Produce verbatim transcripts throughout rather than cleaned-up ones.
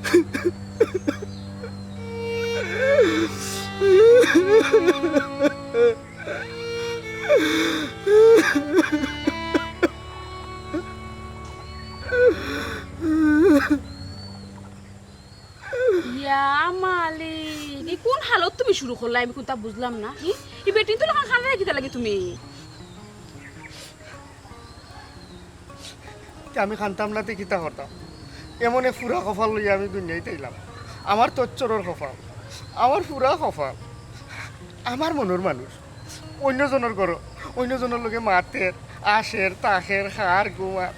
ইয়া মালিক, ই কুন হালত তুমি শুরু করলায়, আমি কুনতা বুঝলাম না। ই, ই বেটিন্তর লাখান কান্দায় কিতা লাগি তুমি? তে আমি কানতাম না তে কিতা করতাম? এমন এক ফুরা কপাল লইয়া আমি দুনিয়াত আইলাম। আমার তচ্ছরর কপাল, আমার ফুরা কপাল, আমার মনর মানুষ অইন্য জনর ঘরো, অইন্য জনর লগে মাতের, আসের, থাকের, খার, ঘুমার।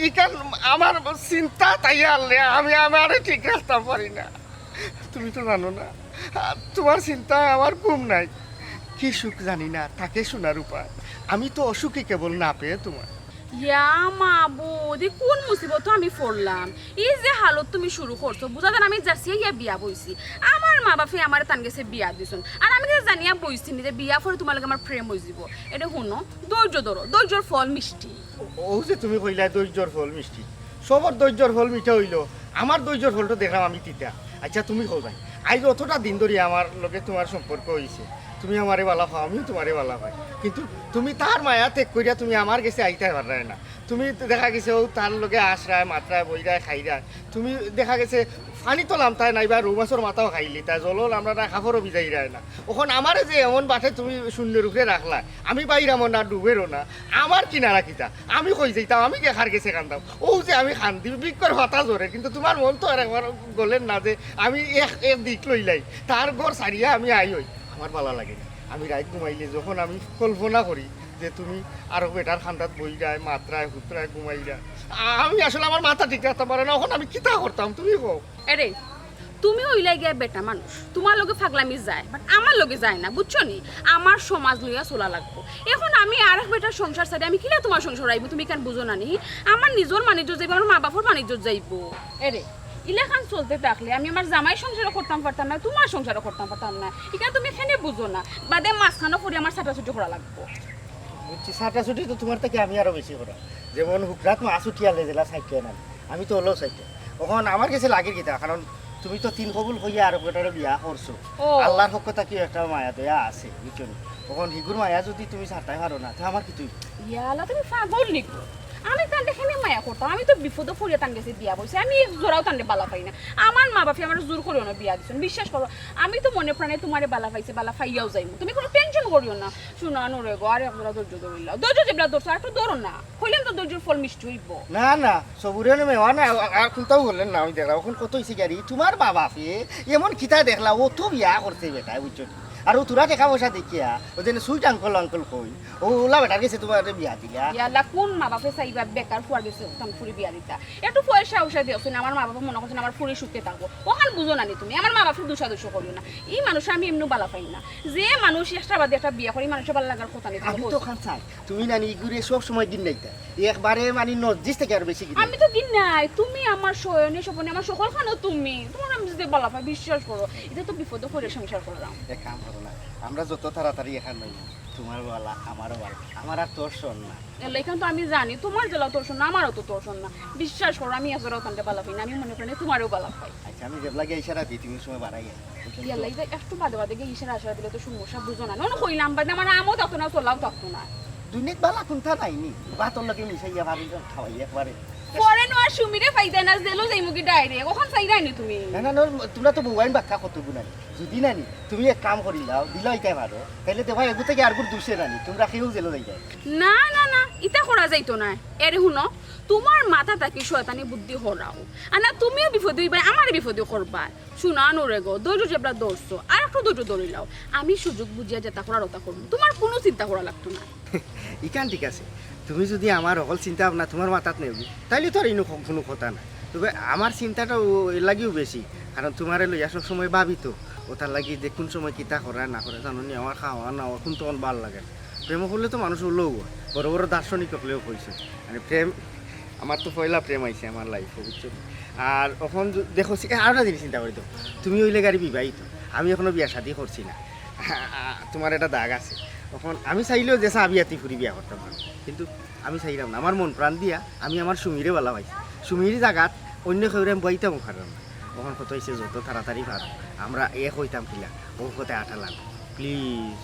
ইখান আমার চিন্তা তাই আনলে আমি আমারে ঠিক রাখতাম পারি না। তুমি তো জানো না, তুমার চিন্তায় আমার ঘুম নাই। কি সুখ জানি না, থাকে সোনার উপায়। আমি তো অসুখী কেবল না পেয়ে তুমার। ইয়া মাবুদ, ই কুন মুসিবতো আমি পড়লাম? ই যে হালত তুমি শুরু করছো, বুঝা যার আমি যাচিয়া ইয়া বিয়া বইছি। আমার মা বাপে আমারে তান গেছে বিয়া দিছইন, আর আমি কিতা জানিয়া বইছি নি যে বিয়া পরে তুমার লগে আমার প্রেম অইযিবো। এরে হুনো, ধৈর্য ধরো, ধৈর্যর ফল মিষ্টি। ও, অউ যে তুমি কইলায় ধৈর্যর ফল মিষ্টি, সবর ধৈর্যর ফল মিঠা অইলো, আমার ধৈর্যর ফল তো দেখলাম আমি তিতা। আইচ্ছা, তুমি কও ভাই, আইজ অতটা দিন ধরি আমার লগে তুমার সম্পর্ক অইছে, তুমি আমারে বালা পাও, আমিও তুমারে বালা পাই, কিন্তু তুমি তার মায়া ত্যাগ করিয়া তুমি আমার গেছে আইতায় পাররায় না। তুমি দেখা গেছে অউ তার লগে আসরায়, মাতরায়, বইরায়, খাইরায়, তুমি দেখা গেছে পানিত লামতায় নায় বা রউ মাছর মাথাও খাইলিতায়, জলো লামরায় না, কাপড়ও ভিজাইরায় না। অখন আমারে যে এমন বাটে তুমি শূন্যর উপরে রাখলায়, আমি বাইরামও না, ডুবেরও না, আমার কিনারা কিতা? আমি কই যাইতাম? আমি কার গেছে কান্দাম? অউ যে আমি কান্দি, বিক্ষর পাতা ঝরে, কিন্তু তুমার মন তো আর একবার গলের না যে আমি এক, এক দিক লইলাই, তার ঘর ছাড়িয়া আমি আই অই। আমার বালা লাগে না। আমি রাইত ঘুমাইলে যখন আমি কল্পনা করি যে তুমি আরক বেটার কান্দাত বইরায়, মাতরায়, হুতরায়, ঘুমাইরায়, আমি আসলে আমার মাথা ঠিক রাখতাম পারি না। অখন আমি কিতা করতাম, তুমি কও। এরে, তুমি অইলায় গিয়া বেটা মানুষ, তুমার লগে ফাগলামি যায়, but আমার লগে যায় না, বুঝছো নি? আমার সমাজ লইয়া চলা লাগবো। অখন আমি আরক বেটার সংসার ছাড়ি আমি কিলা তুমার সংসার আইবো, তুমি ইখান বুঝো না নি? আমার নিজর মান-ইজ্জত যাইবো, আমার মা বাপর মান-ইজ্জত যাইবো। এরে, ইলাখান চলতে থাকলে আমি আমার জামাইর সংসারও করতাম পারতাম না, তুমার সংসারও করতাম পারতাম না। ইখান তুমি কেনে বুঝো না? বাদে মাঝখানো পড়ি আমার ছাটাছুটি করা লাগবো। বুঝছি, ছাটাছুটি তো তুমার থাকি আমি আরো বেশি করাম। যেমন হুকরাত মাছ উঠিয়া লেজেলা সাইটে না, আমি তো অলাউ সাইটে। অখন আমার গেছে লাগের কিতা, কারণ তুমি তো তিন কবুল কইয়া আরক বেটারে বিয়া করছো। ও। আল্লার পক্ষ থাকিও একটা মায়া দয়া আছে, বুঝছো নি? অখন হিগুর মায়া যুদি তুমি ছাড়তায় পারো না, তে আমার কিতা অইবো? ইয়া আল্লা, তুমি পাগল নি গো? আমি তানরে কেনে মায়া করতাম? আমি তো বিপদো পড়িয়া তান গেছে বিয়া বইছি। আমি এক জোড়াও তানরে বালা পাই না। আমার মা বাপে আমারে জোর করিও না বিয়া দিছইন। বিশ্বাস করো, আমি তো মনে প্রাণে তুমারে বালা পাইছি, বালা পাইয়াও যাইমু। তুমি কুনু tension করিও না। সোনা নুরে গো, আর এক জোড়া ধৈর্য ধরিলাও। ধৈর্য যেবলা ধরছো, আর একটু ধরো না। কইলাম তো ধৈর্যর ফল মিষ্টি অইবো। না, না, সবুরে নে মেওয়া না, আর, আর কুনতাও বললেন না, আমি দেখলাম। অখন কত অইছে গাড়ি, তুমার মা বাপে এমন কিতা দেখলা, অউ তো বিয়া করছে বেটায়, বুঝছো নি? আর অউ থুড়া টেকা পয়সা দেখিয়া, অউ যেন sweet uncle uncle কইন, অউ অলা বেটার গেছে তুমারে বিয়া দিলা। ইয়া আল্লা, কুন মা বাপে চাইবা বেকার ফুয়ার গেছে তান ফুরি বিয়া দিতা? একটু পয়সা উয়সা দিছইন, আমার মা বাপে মনো করছইন আমার ফুরি সুখে থাকবো। অখান বুঝো না নি তুমি, আমার মা বাপরে দুষাদুষি করিও না। ই মানুষরে আমি এমনেও বালা পাই না। যে মানুষ একটা বাদে একটা বিয়া করে, ই মানুষরে বালা লাগার কথা নি, তুমি আমি তো কইছো। অখান চাই, তুমি নানি ইগুরে সব সময় ঘিন্নাইতায়, একবারে মানি নজ্জিস থাকি আরো বেশি ঘিন্নাইতায়। আমি তো ঘিন্নাই, তুমি আমার শয়নে স্বপনে আমার সকলখানো তুমি। তুমারে আমি যুদি বালা পাই, বিশ্বাস করো, ইতা তো বিপদো পড়িয়া সংসার কররাম। এক কাম করো না, আমরা যত তাড়াতাড়ি এখান অই, তুমারও বালা, আমারও বালা, আমার আর তোর সর না। এর লাগি তো আমি জানি, তুমার যেলা তোর সর না, আমারও তো তোর সর না। বিশ্বাস করো, আমি এক জোড়াও তানরে বালা পাই না, আমি মনে প্রাণে তুমারেও বালা পাই। আইচ্ছা, আমি যেবলা গিয়া ইশারা দিই, তুমি অউ সময় বাড়াই আয়। ইয়াল্লা, ইতা একটু বাদে বাদে গিয়া ইশারা আশারা দিলে তো সমস্যা, বুঝো না? নন কইলাম বাদে আমার আমও থাকতো না, চলাও থাকতো না। দুনিয়াত বালা কুনতা নাই নি? ভাতর লগে মিশাইয়া ভাবি খাওয়াই একবারে। পরে নো আর সুমিরে পাইতায় না, জেলো যাইমু গি direct। অখান চাইরায় নি তুমি? না, না, না, তুমরা তো বউয়াইন বাক্কা কত গুণ আনি। যুদি নানি, তুমি এক কাম করিলাও, দিলাও ইতায় পারো, তাইলে দেখবায় এগু থাকি আরগুর দুষে নানি, তুমরা কেউ জেলো যাইতায়। না, না, না, ইতা করা যাইতো নায়। এরে হুনো, তুমার মাথা থাকি শয়তানি বুদ্ধি হরাও। আর না তুমিও বিপদে অইবায়, আমারে বিপদে করবায়। সোনা নুরে গো, ধৈর্য যেবলা ধরছো, আর একটু ধৈর্য ধরিলাও। আমি সুযোগ বুঝিয়া যেতা করার অতা করমু, তুমার কুনু চিন্তা করা লাগতো না। ইখান ঠিক আছে, তুমি যুদি আমার হকল চিন্তা ভাবনা তুমার মাথাত নেওগি, তাইলে তো আর ইনো কুনু কথা নাই। তবে আমার চিন্তাটা অউ, এর লাগিও বেশি, কারণ তুমারে লইয়া সব সময় ভাবি তো, অতার লাগি যে কুন সময় কিতা করা না করা, জানো নি, আমার খাওয়া নাওয়া কুনতা অখন ভালা লাগে না। প্রেম করলে তো মানুষ অলাউ অয়, বড় বড় দার্শনিক অকলেও কইছে, মানে প্রেম আমার তো পয়লা প্রেম আইছে আমার life-ও, বুঝছো নি? আর অখন য-, দেখো, সি-, আরোটা জিনিস চিন্তা করি তো, তুমি অইলে গাড়ি বিবাহিত, আমি অখনো বিয়া শাদি করছি না। তুমার একটা দাগ আছে। অখন আমি চাইলেও যে চাবি আতি ফুরি বিয়া করতাম পারি, কিন্তু আমি চাইরাম না। আমার মন প্রাণ দিয়া আমি আমার সুমিরে বালা পাইছি। সুমির জাগাত অইন্য কেউরে আমি বইতামও পাররাম না। অখন কত অইছে, যত তাড়াতাড়ি পার। আমরা এক অইতাম কিলা, ও কত আঠালাম। প্লিজ।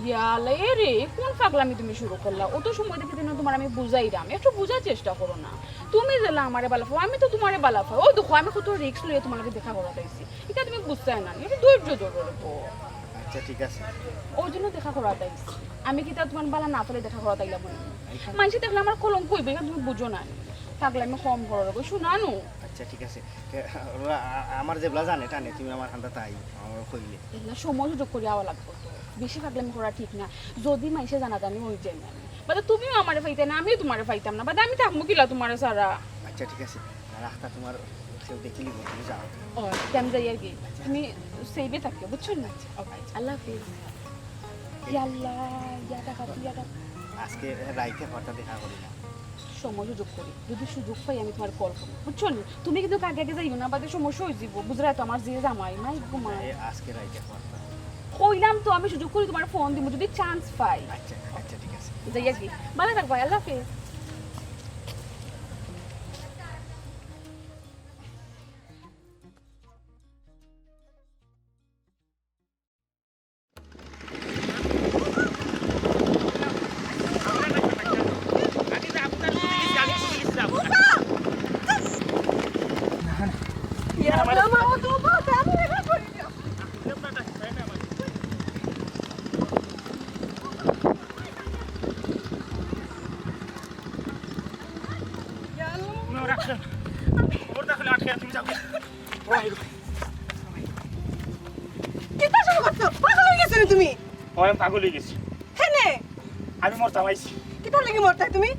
ইয়ালা, এ রে, কোন পাগলামি তুমি শুরু করলা? অত সময় থাকি তো তুমারে আমি বুঝাইরাম, একটু বুঝার চেষ্টা করো না। তুমি যেলা আমারে বালা পাও, আমি তো তুমারে বালা পাই। অউ দেখো, আমি কত রিস্ক লইয়া তুমার লগে দেখা করাত আইছি। ইটা তুমি বুঝতায় না, একটু ধৈর্য ধরো রে বো। আচ্ছা, ঠিক আছে। অউ জন্য দেখা করাত আইছি। আমি কিতা তুমার বালা না পাইলে দেখা করাত আইলাম নি? আচ্ছা। মানষে দেখলে আমার কলঙ্ক অইবো, ইখান তুমি বুঝো না। পাগলামি কম করো রে বো, হুনো নু। আচ্ছা, ঠিক আছে। এ, ওরা আ-, আমার যেবলা জানে টানে, তুমি আমার কান্দাত আইও, আমারে কইলে। এগুলা সময় সুযোগ করি আওয়া লাগবো তো। বেশি পাগলামি করা ঠিক না। যদি মানষে জানাজানি অই যায় না, বাদে তুমিও আমারে পাইতায় না, আমিও তুমারে পাইতাম না। বাদে আমি থাকমু কিলা তুমারে ছাড়া? আচ্ছা, ঠিক আছে। আর আখতা তুমার কেউ দেখিলিবো, তুমি যাও। ও, তে আমি যাই আর কি। তুমি সেফে থাকিও, বুঝছো নি? ওকে, আল্লাহ হাফিজ। ইয়াল্লা, ইয়াটা কাটু, ইয়াটা। আজকে রাইতে হঠাৎ দেখা করি না। সময় সুযোগ করি, যদি সুযোগ পাই আমি তুমারে কল করমু, বুঝছো নি? তুমি কিন্তু আগে আগে যাইও না, বাদে সমস্যা অই যাইবো। বুঝরায় তো আমার যে জামাই, মাই গো মাই। এ, আজকে রাইতে হঠাৎ। কইলাম তো আমি সুযোগ করি তুমারে ফোন দিমু, যদি চান্স পাই। আচ্ছা, আচ্ছা, ঠিক আছে। যাই আর কি, বালা থাকবায়, আল্লাহ হাফিজ। তুমি ওরা আটকে, ওর দখলে আটকে, তুমি যাও। কিতা শুরু করছো? পাগল অই গেছো নি তুমি? ও, আমি পাগল অই গেছি। কেনে? আমি মরতাম আইছি। কিতার লাগি মরতায় তুমি?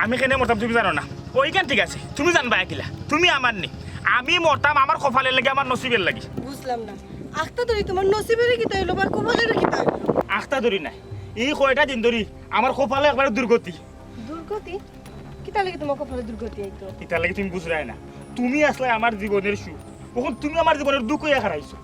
আমি কেনে মরতাম তুমি জানো না? অউ ইখান ঠিক আছে, তুমি জানবায় কিলা? তুমি আমার নি। আমি মরতাম আমার কপালর লাগি, আমার নসিবর লাগি। বুঝলাম না। আখতা ধরি তুমার নসিবর কিতা অইলো বা কপালর কিতা অইলো? আখতা ধরি নায়। ই কয়টা দিন ধরি আমার কপালো একবারে দুর্গতি। দুর্গতি? কিতার লাগি তুমার কপালো দুর্গতি আইতো? ইতার লাগি তুমি বুঝরায় না। তুমি আছলায় আমার জীবনর সুখ। অখন তুমি আমার জীবনর দুখ অইয়া খাড়াইছো।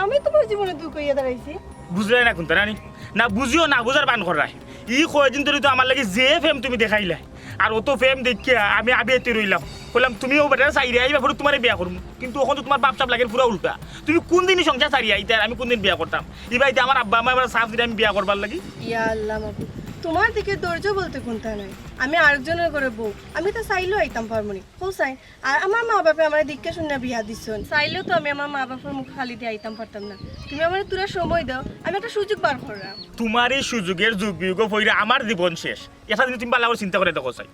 আমি তুমার জীবনর দুখ অইয়া দাঁড়াইছি? বুঝরায় না কুন্তা নানি? না বুঝিও, না বুঝার ভান কররায়। ই কয়দিন ধরি তো আমার লাগি যে প্রেম তুমি দেখাইলায়, আর অত প্রেম দেখিয়া আমি আবিয়াতি রইলাম। কইলাম, তুমি অউ বেটারে ছাড়িয়া আইবা, পরে তুমারে বিয়া করমু। কিন্তু অখন তো তুমার ভাব-সাব লাগের পুরা উল্টা। তুমি কুনদিন ই সংসার ছাড়িয়া আইতায়, আর আমি কুনদিন বিয়া করতাম? ইবায় তে আমার আব্বা-আম্মায় আমারে চাপ দিরা আমি বিয়া করবার লাগি। ইয়া আল্লাহ মাবুদ, তুমার দিকে ধৈর্য বলতে কুন্তা নাই। আমি আরেকজনর ঘরর বউ, আমি তো চাইলেও আইতাম পারমু নি। কও চাই, আর আমার মা-বাপে আমারে দেখিয়া-হুনিয়া বিয়া দিছইন। চাইলেও তো আমি আমার মা-বাপর মুখ খালি দি আইতাম পারতাম না। তুমি আমারে থুড়া সময় দেও, আমি একটা সুযোগ বার কররাম। তুমার ই সুযোগর যোগ-বিয়োগো পড়িয়া আমার জীবন শেষ। একটা জিনিস তুমি ভালা করি চিন্তা করি দেখো চাই।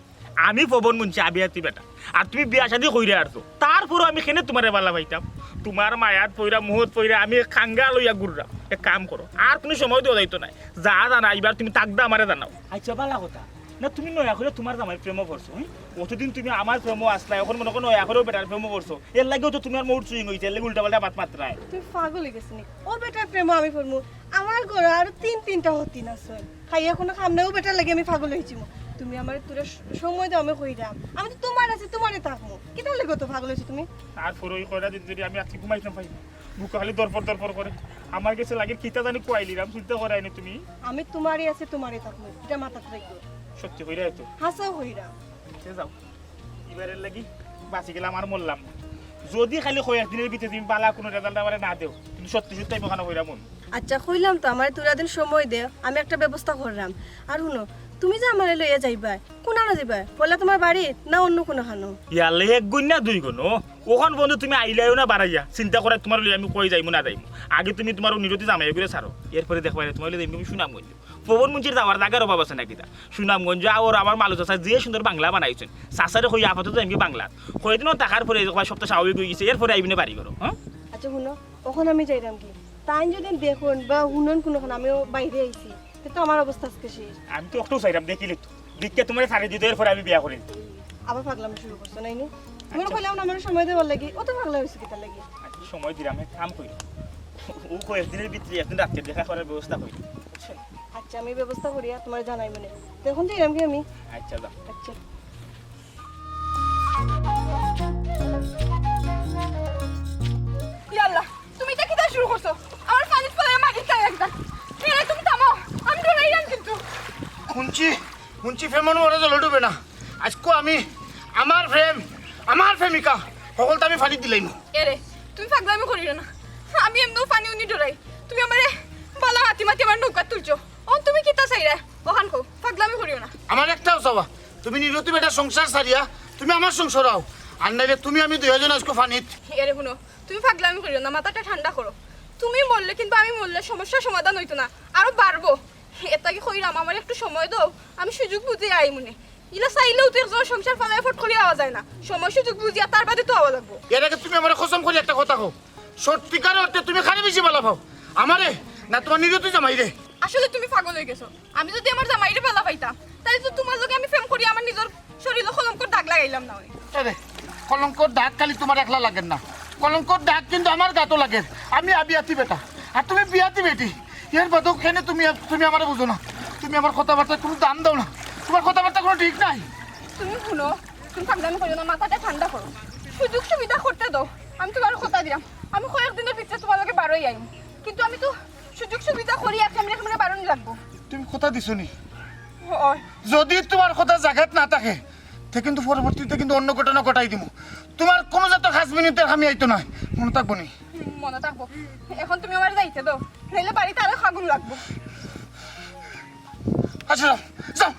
আমি পবন মুন্সি আবিয়াতি বেটা, আর তুমি বিয়া-শাদি করিয়া আরছো, তারপরও আমি কেনে তুমারে ভালা পাইতাম? তুমার মায়াত পড়িয়া, মোহত পড়িয়া আমি কাঙ্গাল অইয়া ঘুররাম। এক কাম করো, আর কুনু সময় দেওয়া যাইতো নায়। যা জানা, ইবার তুমি তাকদা আমারে জানাও। আচ্ছা, ভালা কথা। না, তুমি নয়া করি তুমার জামাইর প্রেমো পড়ছো, হুম? অতদিন তুমি আমার প্রেমো আছলায়, অখন মনো করো নয়া করি অউ বেটার প্রেমো পড়ছো। এরলাগিউ তো তুমার mood swing অইছে, এরলাগি উল্টা-পাল্টা মাত মাতরায়। তুমি পাগল অই গেছো নি? অউ বেটার প্রেমো আমি পড়মু? আমার ঘরো আরো তিন তিনটা হতিন আছে। খাইয়া কুনু কাম নাই, অউ বেটার লাগি আমি পাগল অইছি। তুমি আমারে থুড়া স-, সময় দেও, আমি কইরাম। আমি তো তুমার আছি, তুমারে থাকমু। কিতার লাগি অত পাগল অইছো তুমি? তারপরে অউ কয়টা দিন ধরি আমি রাতি ঘুমাইতাম পারি না। বুকো খালি ধড়ফড় ধড়ফড় করে। আমার গেছে লাগের কিতা জানি খুয়াইলিরাম, চিন্তা কররায় নি তুমি? আমি তুমারই আছি, তুমারই থাকমু। ইটা মাথাত রাখিও। সত্যি কইরায় তো? হাছাউ কইরাম। তে যাও। ইবারের লাগি বাঁচি গেলাম আর মরলাম না। যদি খালি কয়েক দিনর ভিতরে তুমি ভালা কুনু result আমারে না দেও, কিন্তু সত্যি সত্যি আমি অখানো কইরাম মন। আচ্ছা, কইলাম তো, আমারে থুড়া দিন সময় দেও, আমি একটা ব্যবস্থা কররাম। আর হুনো, তুমি যে আমারে লইয়া যাইবায়, কুনানো যাইবায়? পয়লা তুমার বাড়িত না অন্য কুনুখানো? ইয়াল্লা, এক গুইন না দুই গুইন। অখন বন্ধু তুমি আইলায়ও না বারাইয়া, চিন্তা কররায় তুমারে লইয়া আমি কই যাইমু না যাইমু। আগে তুমি তুমার অউ নিরতি জামাইগুরে ছাড়ো, এরপরে দেখবায়নে তুমারে লইয়া যাইমু সুনামগঞ্জ। পবন মুন্সির যাওয়ার জাগার অভাব আছে নি কিতা? সুনামগঞ্জ আওর আমার মালুস চাচায় যে সুন্দর বাংলা বানাইছইন, চাচারে কই আপাতত যাইমু বাংলাত। কয়দিন অউ থাকার পরে দেখবায় সবতা স্বাভাবিক অই গেছে, এরপরে আইবায়নে বাড়ি ঘরো, হ্যাঁ? আচ্ছা হুনো, অখন আমি যাইরাম কি? তাইন যদি দেখইন বা হুনইন কুনুখান আমিও বাইরে আইছি, তে তো আমার অবস্থা আজকে শেষ। আমি তো অখটাউ চাইরাম দেখিলিতো, দেখিয়া তুমারে ছাড়ি দিতো, এরপরে আমি বিয়া করিলিতাম। আবার পাগলামি শুরু করছো নায় নি? তুমারে আচ্ছা। কইলাম না আমারে সময় দেওয়ার লাগি, অত পাগলা অইছো কিতার লাগি? আচ্ছা, সময় দিরাম, এক কাম করি, অউ কয়েক দিনর ভিতরে একদিন রাইত দেখা করার ব্যবস্থা করি, বুঝছো? আচ্ছা, আমি ব্যবস্থা করিয়া তুমারে জানাইমুনে। তে অখন যাইরাম কি আমি? আচ্ছা, যাও। আচ্ছা। ইয়াল্লা, তুমি ইটা কিতা শুরু করছো? আমার পানিত ফালাইয়া মারিলিতায় একদম। এরে, তুমি থামো, আমি ডরাইরাম কিন্তু। হুনছি, হুনছি প্রেমো মরা জলে ডুবে না। আইজকু আমি আমার প্রেম, আমার প্রেমিকা, হকলতা আমি পানিত দিলাইমু। এরে, তুমি পাগলামি করিও না। আমি এমনেও পানি উনি ডরাই। তুমি আমারে বালা মাতি মাতি আমার নৌকাত তুলছো। অখন তুমি কিতা চাইরায়? অখান কও, পাগলামি করিও না। আমার একটাউ চাওয়া, তুমি নিরতি বেটা সংসার ছাড়িয়া তুমি আমার সংসারো আও। আর নাইলে তুমি আমি দুইজন আইজকু পানিত। এরে হুনো, তুমি পাগলামি করিও না, মাথাটা ঠান্ডা করো। তুমি মরলে কিন্তু আমি মরলে সমস্যার সমাধান অইতো না, আরো বাড়বো। এরতাকি কইরাম, আমারে একটু সময় দেও, আমি সুযোগ বুঝিয়া আইমুনে। ইলা চাইলেও তো একজনর সংসার ফালাইয়া ফট করিয়া আওয়া যায় না, সময় সুযোগ বুঝিয়া তার বাদে তো আওয়া লাগবো। এর আগে তুমি আমারে কসম করি একটা কথা কও, সত্যিকার অর্থে তুমি কারে বেশি বালা পাও, আমারে না তুমার নিরতি জামাইরে? আসলে তুমি পাগল অইগেছো। আমি যুদি আমার জামাইরে বালা পাইতাম, তাইলে তো তুমার লগে আমি প্রেম করি আমার নিজর শরীলো কলঙ্কর দাগ লাগাইলাম না অনে। আরে, কলঙ্কর দাগ খালি তুমার একলা লাগের না, কলঙ্কর দাগ কিন্তু আমার গাতো লাগের। আমি আবিয়াতি বেটা, আর তুমি বিয়াতি বেটি। এর বাদেও কেনে তুমি, তুমি আমারে বুঝো না, তুমি আমার কথাবার্তার কুনু দাম দেও না, তুমার কথাবার্তা কুনু ঠিক নাই। তুমি হুনো, তুমি পাগলামি করিও না, মাথাটা ঠান্ডা করো, সুযোগ সুবিধা করতে দেও। আমি তুমারে কথা দিরাম, আমি কয়েকদিনর ভিতরে তুমার লগে বারই আইমু, কিন্তু আমি তো সুযোগ সুবিধা করিয়া কেমনে কেমনে বারনি লাগবো। তুমি কথা দিছো নি? অয়। যুদি তুমার কথা জাগাত না থাকে, তে কিন্তু পরবর্তীতে কিন্তু অন্য ঘটনা ঘটাই দিমু। তুমার কুনু জাতর খাস মিনিটের আমি আইতো নায়, মনো থাকবো নি? হুম, মনো থাকবো। অখন তুমি আমারে যাইতে দেও, নাইলে বাড়িত আরো আগুন লাগবো। আচ্ছা, যাও, যাও।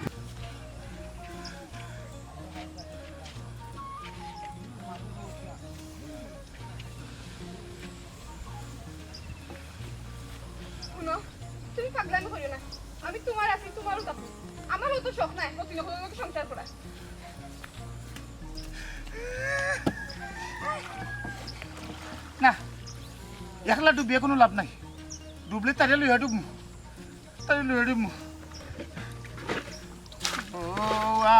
হুনো, তুমি পাগলামি করিও না। আমি তুমার আছি, তুমারও থাকবো। আমারও তো শখ নাই, মতিনকলর লগে সংসার করার। না, একলা ডুবিয়া কুনু লাভ নাই। ডুবলে তারে লইয়া ডুবমু। তাই লড়িমু। ও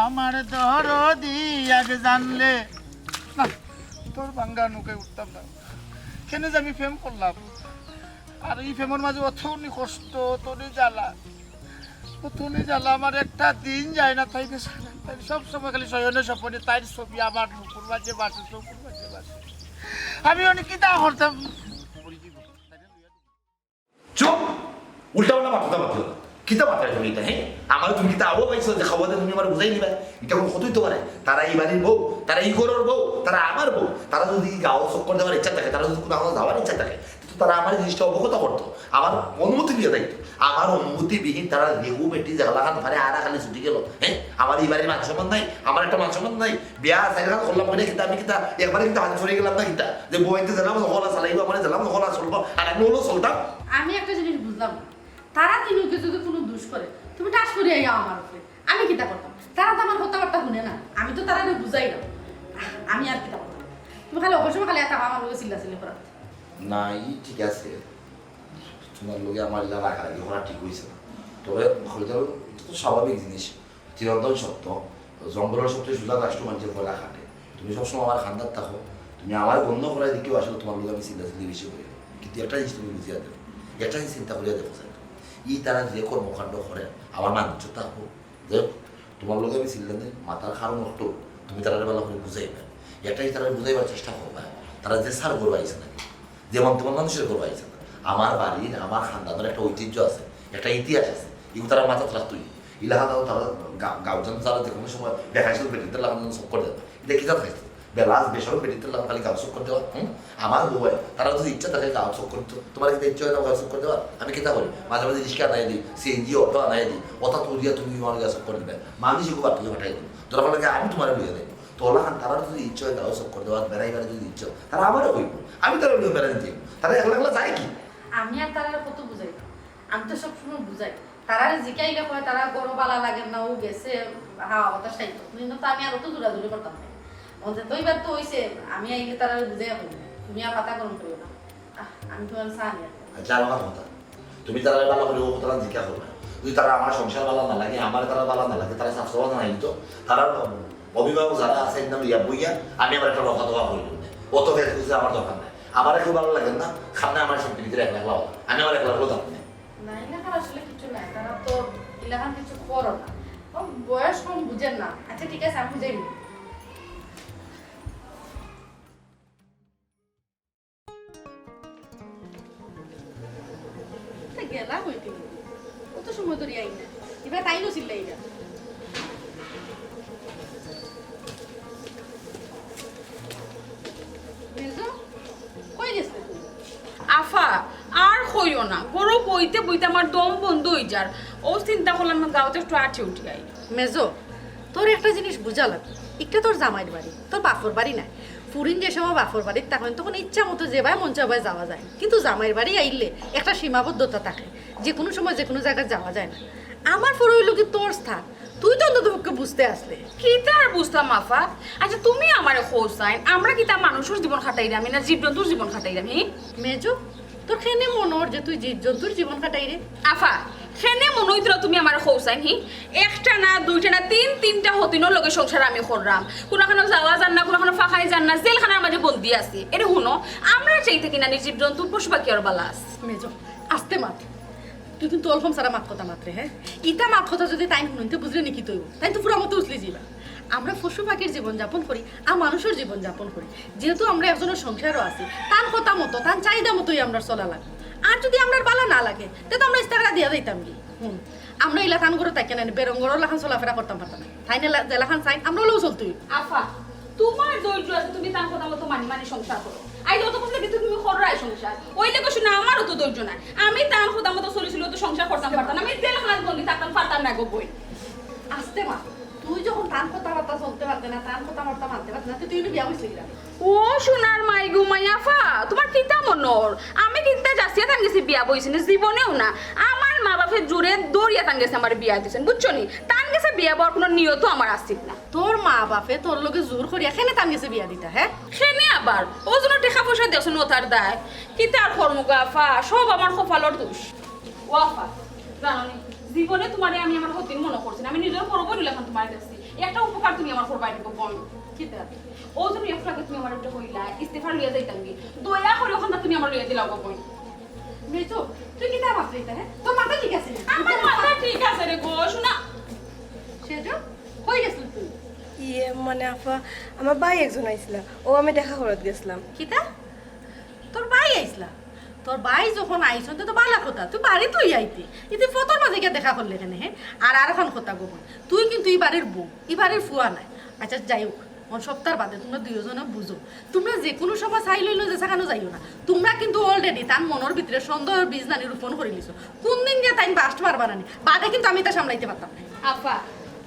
আমার দরদি আগে জানলে। না, তোর ভাঙ্গা নৌকায় উঠতাম না। কেনে যে আমি প্রেম করলাম। আর ই প্রেমর মাঝে অতনি কষ্ট, অতনি জ্বালা, অতনি জ্বালা, আমার একটা দিন যায় না তাইরে ছাড়া। তাই সব সময় খালি শয়নে স্বপনে তাইর ছবি আমার মুখর মাঝে ভাসে, চোখর মাঝে ভাসে। আমি অনে কিতা করতাম? চুপ! উল্টাপাল্টা মাততায় মাতিও না। কিতা মাতরায় তুমি ইতা, হে? আমারে তুমি কিতা আবো পাইছো যে খাওয়াতে তুমি আমারে বুঝাই নিবায়? ইতা কুনু কথা অইতো পারে? তারা ই বাড়ির বউ, তারা ই ঘরর বউ, তারা আমার বউ। তারা যুদি গাঁও চক্কর দেওয়ার ইচ্ছা থাকে, তারা যুদি কুনু আমার যাওয়ার ইচ্ছা থাকে, তো তারা আমারে জিনিসটা অবগত করতো, আমার অনুমতি দিয়া যাইতো। আমার অনুমতি বিহীন তারা রেগু বেটি যেগলাখান পারে আরা খালি ছুটি গেল, হে? আমার ই বাড়ির মান সম্মান নাই, আমার একটা মান সম্মান নাই। বিয়া চাইরখান করলাম কইরা কিতা আমি কিতা একবারে কিতা হাত ছড়ি গেলাম না কিতা? যে বউ আইতে দিলাম হকল চালাইবো, আমারে দিলাম হকল চলবো, আর আমি অলা চলতাম। আমি একটা জিনিস বুঝলাম না, তারা তিনউকে যুদি কুনু দুষ করে, তুমি ঠাস করি আইয়া আমার উপরে, আমি কিতা করতাম? তারা তো আমার কথাবার্তা হুনে না, আমি তো তারারে বুঝাই না, আমি আর কিতা করতাম? তুমি খালি অবসর খালি এতা আমার লগে চিল্লাচিল্লি করাত। না, ই ঠিক আছে, তুমার লগে আমার ইলা রাগারাগি করা ঠিক অইছে না, তবে হইতে ইটা তো স্বাভাবিক জিনিস। চিরন্তন সত্য, জঙ্গলর সবচেয়ে সোজা ঘাসটু মানষে পয়লা কাটে। তুমি সবসময় আমার কান্দাত থাকো, তুমি আমারে গণ্য করায় দেখিও আসলে তুমার লগে আমি চিল্লাচিল্লি বেশি করি। কিন্তু একটা জিনিস তুমি বুঝিয়া দেখো, একটা জিনিস চিন্তা করিয়া দেখো স্যার, ই তারা যে কর্মকাণ্ড করে, আমার মান ইজ্জত থাকবো। যাই হোক, তুমার লগে আমি চিল্লানি মাতার কারণ অইলো, তুমি তারারে ভালা করি বুঝাইবায়। একটা জিনিস তারারে বুঝাইবার চেষ্টা করবায়, তারা যে স্যার ঘরো আইছে না, যেমন তেমন মানুষর ঘরো আইছে না। আমার বাড়ির, আমার খানদানর একটা ঐতিহ্য আছে, একটা ইতিহাস আছে, ইগু তারা মাথাত রাখতই। ইলাখান তারা গা-, গাঁওত যারা যে কুনু সময় বেকায়দায় বেটিন্তর লাখান চক্কর দেয়, ইটা কিতা থাকতো? বেলাস বেশরম বেটিন্তর লাখান খালি গাঁও চক্কর দেওয়া, হুম? আমার বউ, তারা যুদি ইচ্ছা থাকে গাঁও চক্কর দিতো, তুমার কিতা ইচ্ছা অয় না গাঁও চক্কর দেওয়ার? আমি কিতা করি? মাঝে মাঝে রিক্সা আনাই দেই, সিএনজি অটো আনাই দেই, অতা তুলিয়া তুমি আমার গাঁও চক্কর দিবায়, মানুষ ইগু বাট্টি ফাটাই দিবো, দরকার লাগে আমি তুমারে লইয়া যাইমু। তো অলাখান তারার যুদি ইচ্ছা অয়, তারাও চক্কর দেওয়া, বেড়াইবার যুদি ইচ্ছা অয়, তারা আমারে কইবো, আমি তারারে লইয়া বেড়াইতে যাইমু। তারা একলা একলা যায় কি? আমি আর তারারে কত বুঝাইতাম? আমি তো সব সময় বুঝাই। তারারে জিকাইলে কয়, তারা ঘরো বালা লাগের না, অউ গেছে, হাওয়া বাতাস খাইতো। কিন্তু তো আমি আর অত জোরাজুরি করতাম না। অন যে দুইবার তো অইছে, আমি আইলে তারারে বুঝাইয়া কইমু। তুমি আর মাথা গরম করিও না। আহ, আমি তুমার চা নিয়া আইতাম। আচ্ছা, আমার কথা। তুমি তারারে ভালা করি অউ কথাটা জিকা করবায়। যুদি তারার আমার সংসার ভালা না লাগে, আমারে তারার ভালা না লাগে, তারা সাফ সাফ জানাই দিতো। তারার অভিভাবক যারা আছে, একদম ইয়া বইয়া, আমি আবার একটা কথা দোয়া করি দিমু। অত ফেস ফুসে আমার দরকার নাই। আমারে কেউ ভালা লাগে না, সামনে আমার সব ভিতরে একলা একলা অয়। আমি আবার একলা একলা থাকবো না। না, ইলাখান আসলে কিছু নাই, তারা তো ইলাখান কিছু করো না। ও বয়স কম, বুঝের না। আচ্ছা, ঠিক আছে, আমি বুঝাই নিমু। তা গেলা কই তুমি? অত সময় ধরি আইলা না। ইবা তাই নছিল ইবা। মেজো, আফা, আর কইও না, ঘরো বইতে বইতে আমার দম বন্ধ অই যার। অউ চিন্তা করলাম, গাঁওত একটু আটি উঠি আই। মেজো, তোর একটা জিনিস বুঝা লাগবো, ইটা তোর জামাইর বাড়ি, তোর বাপর বাড়ি নায়। ফুরিন যে সময় বাপর বাড়িত থাকইন, তখন ইচ্ছা মতো যেবায় মন চায় ওবায় যাওয়া যায়, কিন্তু জামাইর বাড়ি আইলে একটা সীমাবদ্ধতা থাকে, যে কোনো সময় যে কোনো জাগাত যাওয়া যায় না। আমার ফুরি অইলো কি তোর স্থান, তুই তো অন্তত পক্ষে বুঝতে আছলে। কিতা আর বুঝতাম আফা? আচ্ছা, তুমি আমারে কও চাইন, আমরা কিতা মানুষর জীবন কাটাইরাম নি, না জীবজন্তুর জীবন কাটাইরাম, হি? মেজো, তোর কেনে মনো অর যে তুই জীবজন্তুর জীবন কাটাইরে? আফা, কেনে মনো অইতরা তুমি আমারে কও চাইন, হি? একটা না, দুইটা না, তিন, তিনটা হতিনর লগে সংসার আমি কররাম। কুনুখানো যাওয়া যার না, কুনুখানো ফাঁকাই যার না, জেলখানার মাঝে বন্দি আছি। এরে হুনো, আমরার চাইতে কিনা নি জীবজন্তু, পশু পাখি আরো বালা আছে। মেজো, আস্তে মাত। তুই কিন্তু অলফম সারা মাত কথা মাতরে, হে? ইতা মাত কথা যদি তাইন হুনইন তে বুঝলে নি কিতা অইবো? তাইন তো ফুরা মতো উছলি যিবা। আমরা পশু পাখির জীবন যাপন করি, আর মানুষর জীবন যাপন করি। যেহেতু আমরা একজনর সংসারো আছি, তান কথা মতো, তান চাহিদা মতোই আমরার চলা লাগবো। আর যদি আমরার বালা না লাগে, তে তো আমরা ইস্তাকারা দিয়া যাইতাম গি। হুন, আমরা ইলা তান ঘরো থাকিয়া না নি, বেরং ঘরর লাখান চলাফেরা করতাম পারতাম না। তাইন এলা-, যেলাখান চাইন, আমরা অলাউ চলতে অইবো। আফা, তুমার ধৈর্য আছে, তুমি তান কথা মতো মানি মানি সংসার করো। আইজ অত বছর কিন্তু তুমি কররায় সংসার। অইলে কইছো না, আমারও তো ধৈর্য নাই। আমি তান কথা মতো চলিছিল তো সংসার করতাম পারতাম না। আমি জেলখানাত বন্দি থাকতাম পারতাম না গো বইন। আস্তে মা, তুই যখন তান কথাবার্তা চলতে পারতে না, তান কথাবার্তা মানতে পারতে না, তুই, তুই বিয়া বইছলি কিলা? ও সোনার মাই গো মাই আফা, তুমার কিতা মনো অর? আমি কিতা যাচিয়া তান গেছে বিয়া বইছি নি? জীবনেও না। আমার মা বাপে জোরে দৌড়িয়া তান গেছে আমার বিয়া দিছইন, বুঝছো নি? তান গেছে বিয়া বওয়ার কুনু নিয়তও আমার আছিল না। তোর মা বাপে তোর লগে জোর করিয়া কেনে তান গেছে বিয়া দিতা, হে? কেনে আবার? অউ জন্য টেকা পয়সা দিছইন অতার দায়। কিতা আর করমু গো আফা, সব আমার কপালর দোষ। ও আফা, জানো নি, জীবনে তুমারে আমি আমার হতিন মনো করছি না। আমি নিজর বড় বইন অইলাখান তুমারে দেখছি। একটা উপকার তুমি আমার করবায় নি গো বইন। কিতা? অউ জন্য একটু আগে তুমি আমারে উল্টা কইলা, ইস্তেফা লইয়া যাইতাম গি। দয়া করি অখানতা তুমি আমারে লইয়া দিলাও গো বইন। মেজো, তুই কিতা মাতরে ইতা, হে? তোর মাথা ঠিক আছে নি? আমার মাথা ঠিক আছে রে গো, সোনা। সেজো, কই গেছলে তুই? ইয়ে, মানে আফা, আমার ভাই একজন আইছলা, অউ আমি দেখা করাত গেছলাম। কিতা? তোর ভাই আইছলা? তোর ভাই যখন আইছইন, তে তো বালা কথা, তুই বাড়িত অইয়া আইতে। ইতে ফথর মাঝে গিয়া দেখা করলে কেনে, হে? আর, আর অখান কথা গো বইন, তুই কিন্তু ই বাড়ির বউ, ই বাড়ির ফুয়া নায়। আচ্ছা, যাই হোক, অখন সপ্তাহর বাদে তুমরা দুইওজনে বুঝো। তুমরা যে কুনু সময় চাইল অইলো যে যেখানো যাইও না। তুমরা কিন্তু already তান মনর ভিতরে সন্দেহর বীজ নানি রোপণ করিলিছো। কুনদিন যে তাইন বাস্ট মারবা নানি, বাদে কিন্তু আমি ইতা সামলাইতে পারতাম না। আফা,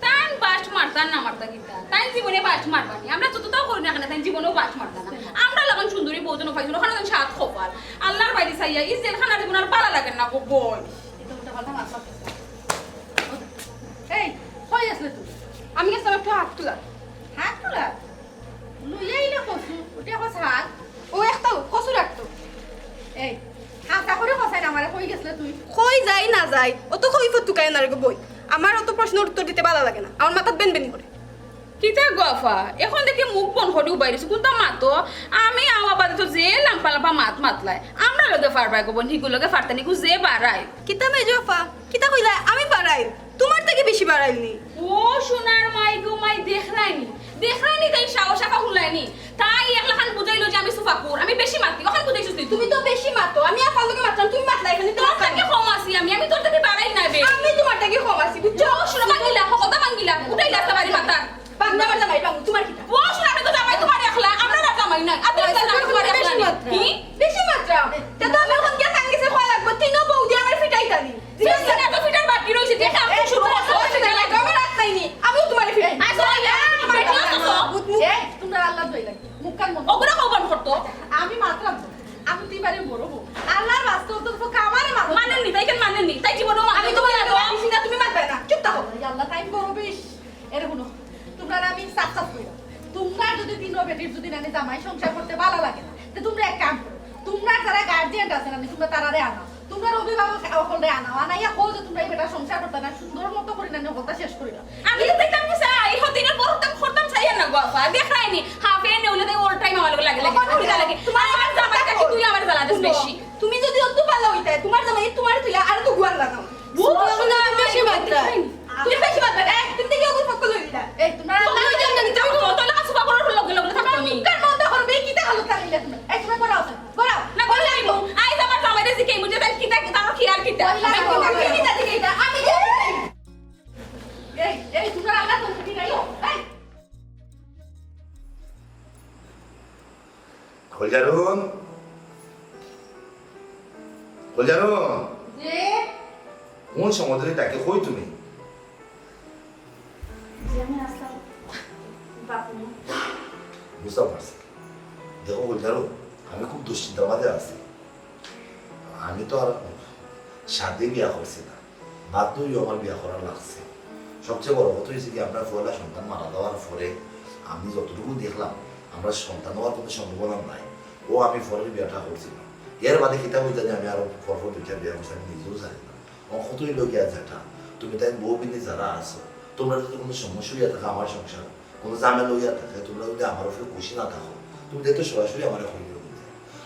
তাইন বাস্ট মারতা না মারতা কিতা? তাইন জীবনে বাস্ট মারবা নি। আমরা যততাউ করি না কেনে, তাইন জীবনেও বাস্ট মারতা না। আমরা লাখান সুন্দরী বউ যেন পাইছইন, অখান সাত কপাল। আল্লার বাড়ি চাইয়া, ই জেলখানা জীবন আর বালা লাগের না গো বইন। ইতা উল্টাপাল্টা মাত মাত। এই, কই গেছলে তুই? আমি গেছলাম একটু হাত তুলা। হাত তুলা? লইয়া আইলে কচু, উঠে কস হাত। ও একটা কচু রাখতো। এই, হাছা করি কছাইন আমারে, কই গেছলে তুই? কই যাই না যাই, অত কই ফতুকায় না রে গো বইন। আমার অত প্রশ্নর উত্তর দিতে বালা লাগে না, আমার মাথাত বেন বেন করে। কিতা গো আফা, অখন দেখি মুখ বন্ধ করি উবাই রইছো, কুনতা মাতো? আমি আওয়া বাদে তো যে লাম্বা লাম্বা মাত মাতলায়, আমরার লগে পারবায় গো বইন, হিগুর লগে পারতা নি, হিগু যে বাড়ায়। কিতা মেজো আফা, কিতা কইলায়? আমি বাড়াইল? তুমার থাকি বেশি বাড়াইল নি? ও সোনার মাই গো মাই, দেখরায় নি, দেখরায় নি, তাইন সাহস আফা হুনলায় নি। তাই একলাখান বুঝাইলো যে আমি সুফাকুর, আমি বেশি মাতি, অখান বুঝাইছস নি তুই? তুমি তো বেশি মাতো, আমি আফার লগে মাতরাম, তুমি মাতলায় কেনে? তোর থাকি কম আছি আমি, আমি তোর থাকি বাড়াইল না বে। আমি তুমার থাকি কম আছি, বুঝছো? ও সোনা ভাঙ্গিলা, কথা ভাঙ্গিলা, উঠাইলা আস্তা বাড়ি মাথা। ভাঙ্গা আমার জামাই, ভাঙ্গু, তুমার কিতা? ও সোনা, আমি তো জামাই তুমার একলা, আমরার আর জামাই নাই। আর তুই একলা জামাই তুমার একলা নি। হি? বেশি মাতরাম। তে তো আমি অখন গিয়া তান গেছে কওয়া লাগবো, তিনো বউ দিয়া আমারে ফিটাইতা নি। জিনিস না তো ফিটার বাকি রইছে, যে কাম তো শুরু করছো, সেটা লাগে। আমার রাত নাই নি, আমিও তুমারে ফিটাই। আচ্ছা, এই, এই, এই, এই, এই, এই, এই, এই, এই, তুমরা আল্লাহ দই লাগে, মুখ কান বন্ধ। ওগুলা কখন করতো? আমি মাতরাম তো, আমি তো ইবারে বড় বউ। আল্লার ওয়াস্তে তো তো কামারে মারো। মানেন নি, তাই কেন মানেন নি? তাই জীবনও মানেন আমি নি। তোমার আগে মানছি না, তুমি মাতবে না। চুপ থাকো। ইয়া আল্লাহ, তাই বড় বেশ। এরে হুনো, তুমরারে আমি সাফ সাফ কইরাম। তুমরা যদি তিনো বেটির যদি নানি জামাই সংসার করতে বালা লাগে না, তে তুমরা এক কাম করো, তুমরার যারা গার্জিয়ান আছে নানি, তুমরা তারারে আনাও, তুমরার অভিভাবক অকলরে আনাও, আনাইয়া কও যে তুমরা ই বেটার সংসার করতা না, সুন্দর মতো করি নানি হকলতা শেষ করিলাও। আমি তো দেখতাম কি চাই, এই হতিনের বড় হতাম করতাম চাই না গো আফা, দেখরায় নি, হাফে নেউলে তাই all time আমার লগে লাগে লাগে। আমার লগে লাগে। আমার জামাই থাকি তুই আমার জ্বালা দিস বেশি। তুমি যদি অত বালা অইতায়, তুমার জামাই তুমারে তুই আর তো গুয়ার লাগাও। ও, তুমি সোনা, বেশি মাতরায়। তুমি বেশি মাতরায়। এই, তুমি দেখি ওগুলো ফক্কল হইলা। এই, তুমরা তুমি তো জানি, তুমি তো তোলা কাছে বাবার লগে লগে থাকো নি। মুখের মধ্যে করবে, কিতা হালত থাকলে তুমরা? এই, তুমরা করাও, করাও। না, করাও। আইজ আমার জামাইরে জিকাইমু যে তার কিতা, তার খেয়াল কিতা? কইলা, আমি কিতা, কিতা, কিতা, কিতা? আমি কি এই, এই, তুমরা আল্লাহ তো কি নাই? এই। খোলজারুন, বুঝারো? যে কোন সমুদ্রে তাকে কই তুমি? যে আমি আসলাম, বাপু। বুঝতে পারছি। দেখো বুঝারো, আমি খুব দুশ্চিন্তার মাঝে আছি। আমি তো আর সাথে বিয়া করছি না, বাধ্য হইয়া আমার বিয়া করা লাগছে। সবচেয়ে বড় কথা হয়েছে কি, আমরা পয়লা সন্তান মারা যাওয়ার পরে আমি যতটুকু দেখলাম, আমরা সন্তান হওয়ার কোনো সম্ভাবনা নাই। ও আমি পরের বিয়াটা করছি না। এর বাদে কিতা হইতা যে আমি আরো পরপর দুইটা বিয়া করছি, আমি নিজেও জানি না। ও কতই লোক আছে এটা, তুমি তাই বউ বিনি যারা আছো, তোমরা যদি কোনো সমস্যা হইয়া থাকে আমার সংসার, কোনো ঝামেলা হইয়া থাকে, তোমরা যদি আমার উপরে খুশি না থাকো, তুমি তাই তো সরাসরি আমার হইলে।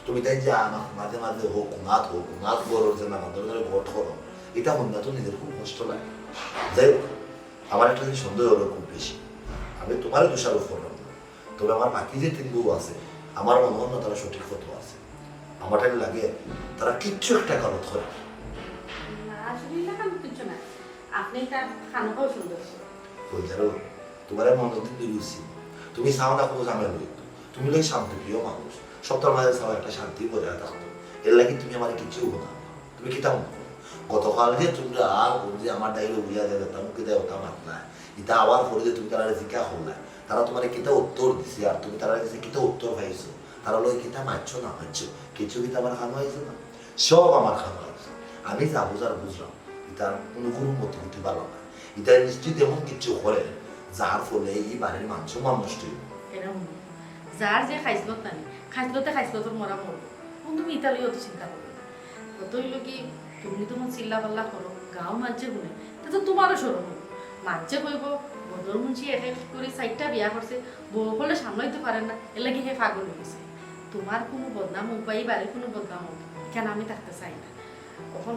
তুমি তাই যে আমার মাঝে মাঝে হোক, নাথ হোক, নাথ বড় যে নানা ধরনের ভোট করো, এটা হন্যা তো নিজের খুব কষ্ট লাগে। যাই হোক, আমার একটা জিনিস সন্দেহ হলো খুব বেশি। আমি তোমারও দোষারোপ করলাম না, তবে আমার বাকি যে তিন বউ আছে, আমার মনে হয় না তারা সঠিক পথে আছে। আমার তাই লাগে তারা কিচ্ছু একটা গলত করে। না, আসলে এলাকা আমি কিচ্ছু না। আপনি তার খানোটাও সুন্দর। বলতে পারো, তোমার মন যদি দূর হইছি, তুমি চাও না কোনো ঝামেলা হইতো। তুমি লোক শান্তিপ্রিয় মানুষ, সপ্তাহ মাঝে চাও একটা শান্তি বজায় থাকতো। এর লাগি তুমি আমার কিচ্ছু হো না, তুমি কিতা মনে করো? গতকাল যে তোমরা আর কোন যে আমার ডাইলগ বুঝা যায়, তা মুখে দেয় ওটা মাত নাই। এটা আবার পরে যে তুমি তারা জিজ্ঞা করলা, তারা তোমার কিতা উত্তর দিছে, আর তুমি তারা কাছে কিতা উত্তর পাইছো, তারা লোক কিতা মারছো না মারছো, কিছু কিতা আমার খানো আইছে না, সব আমার খানো আইছে। আমি যা বুঝার বুঝলাম, এটা কোনো কোনো মতো হতে পারলাম না। এটা নিশ্চিত এমন কিছু করে, যার ফলে এই বাড়ির মান সম্মান নষ্ট হইব। এরকম যার যে খাইছলত নানি, খাইছলতে খাইছলতর মরা মরবো। কোন তুমি ইতালি অত চিন্তা করো না। কত হইল কি, তুমি তখন চিল্লা পাল্লা করো, গাঁও মানছে গুনে, তা তো তোমারও শরম হইব। মানছে কইব, বদর মুন্সি এক এক করে চারটা বিয়া করছে, বউ হলে সামলাইতে পারেন না, এর লাগি হে পাগল হয়ে গেছে। তোমার কোনো বদনাম হোক বা এই বাড়ির কোনো বদনাম হোক, এখানে আমি থাকতে চাই না। এখন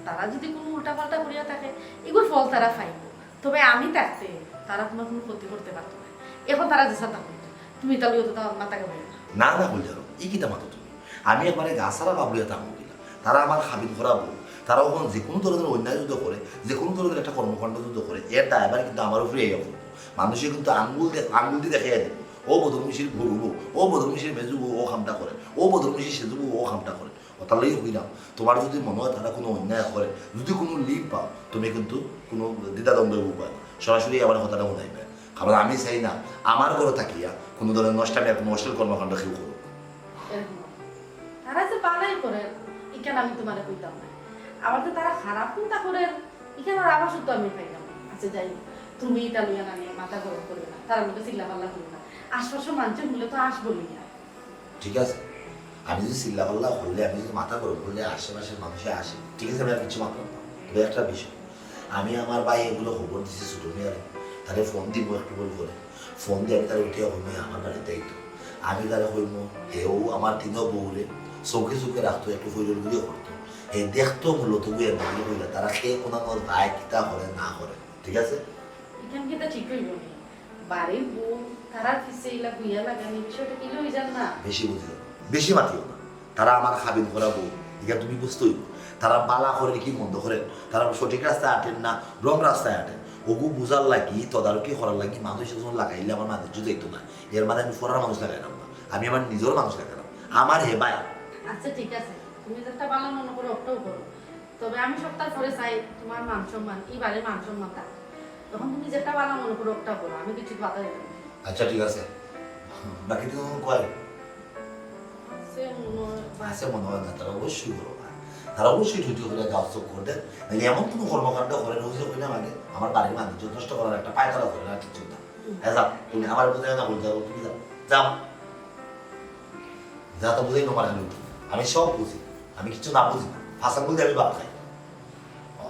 তারা যদি কোনো উল্টাপাল্টা করিয়া থাকে, এগুর ফল তারা পাইব। তবে আমি থাকতে তারা তোমার কোনো ক্ষতি করতে পারতো না। এখন তারা যেসা থাকুক, তুমি তাহলে অত তার মাথা ঘামাইও না। না, না, বলতে পারো, এই কিতা মাতো তুমি? আমি একবারে গা সারা বাবলিয়া থাকবো কিনা? তারা আমার খাবিন করা বউ, তারা ওখানে যে কোনো ধরনের অন্যায় যুদ্ধ করে, যে কোনো ধরনের একটা কর্মকাণ্ড যুদ্ধ করে, এর দায়ভার কিন্তু আমার উপরে আইয়া পড়বো। মানুষে কিন্তু আঙ্গুল দে-, আঙ্গুল দিয়ে দেখাইয়া দেবো, "ও বদরমুশির গরু বউ, ও বদরমুশির মেজু বউ, ও কামটা করে, ও বদরমুশির সেজু বউ, ও কামটা করে।" ওটার লাগি কইলাম, তোমার যদি মনে হয় তারা কোনো অন্যায় করে, যদি কোনো লিপ পাও, তুমি কিন্তু কোনো দ্বিধাদ্বন্দ্ব ভুগবা না, সরাসরি আমার কথাটা মনে হইবে। কারণ আমি চাই না আমার ঘরে থাকিয়া কোনো ধরনের নষ্টামি আর কোনো অশ্লীল কর্মকাণ্ড কেউ করুক। এরকম। তারা যে বালাই করে, এখানে আমি তোমারে কইতাম না। আবার যে তারা খারাপ চিন্তা করে, এখানে আর আবার শুধু আমি খাইলাম। আচ্ছা, যাই হোক, তুমি এটা লইয়া না নিয়ে মাথা গরম করবে না, তারা লোকে চিল্লা পাল্লা করবে না। আশপাশে মানুষের মূল্য তো আসবো না। ঠিক আছে, আমি যদি চিল্লা পাল্লা করলে, আমি যদি মাথা গরম করলে, আশেপাশের মানুষে আসে, ঠিক আছে, আমি আর কিছু মাতলাম না। তবে একটা বিষয়, আমি আমার ভাই এগুলো খবর দিছি ছোট মিয়ারে, তারে ফোন দিব একটু বল করে, ফোন দিয়ে আমি তারে উঠিয়া কইবো, "আমার বাড়িতে এই তো।" আমি তারে কইবো, "হেও আমার তিনও বউরে চোখে চোখে রাখতো, একটু ফইরল গুলিও করতো, হে দেখতো মূলত বুঝে না বুঝে কইলা, তারা খেয়ে কোনো যায়, কিতা করে না করে।" ঠিক আছে? এখান কিতা ঠিক হইব নি? বাড়ির বউ, তারার পিছে ইলা গুইয়া লাগানি বিষয়টা কি লই যান না? বেশি বুঝিও না, বেশি মাতিও না। তারা আমার খাবিন করা বউ, এটা তুমি বুঝতে হইব। তারা বালা করে কি মন্দ করে, তারা সঠিক রাস্তায় আটেন না, রং রাস্তায় আটেন। ওগু বুঝার লাগি, তদারকি করার লাগি মানুষ একজন লাগাইলে আমার মাঝে জুতাইতো না। এর মাঝে আমি ফরার মানুষ লাগাইলাম না, আমি আমার নিজের মানুষ লাগাইলাম, আমার হে ভাই। আচ্ছা, ঠিক আছে, তুমি যেটা ভালো মনে করো, ওটাও করো। তবে আমি সপ্তাহ পরে চাই তোমার মান সম্মান, এই বাড়ির মান সম্মান থাক। তখন তুমি যেটা ভালো মনে করো, ওটা করো, আমি কিছু বাধা দিতাম না। আচ্ছা, ঠিক আছে। বাকি তুমি কয়? আছে মনে হয়। আছে মনে হয় না, তারা অবশ্যই করো না। তারা অবশ্যই ধৈর্য করে গাছ চোখ করে দেন। নাহলে এমন কোনো কর্মকাণ্ড করে না, ওই যে কইলাম আগে, আমার বাড়ির মানুষ যথেষ্ট করার একটা পায়তারা করে না, আর কিচ্ছু না। হুম। হ্যাঁ, যাও, তুমি আমার বোঝায় না, বলতে যাবো, তুমি যাও। যাও। যা তো বুঝাই তোমার আমি, আমি সব বুঝি, আমি কিচ্ছু না বুঝি না। ফাঁসা বলতে আমি বাপ খাই। ও,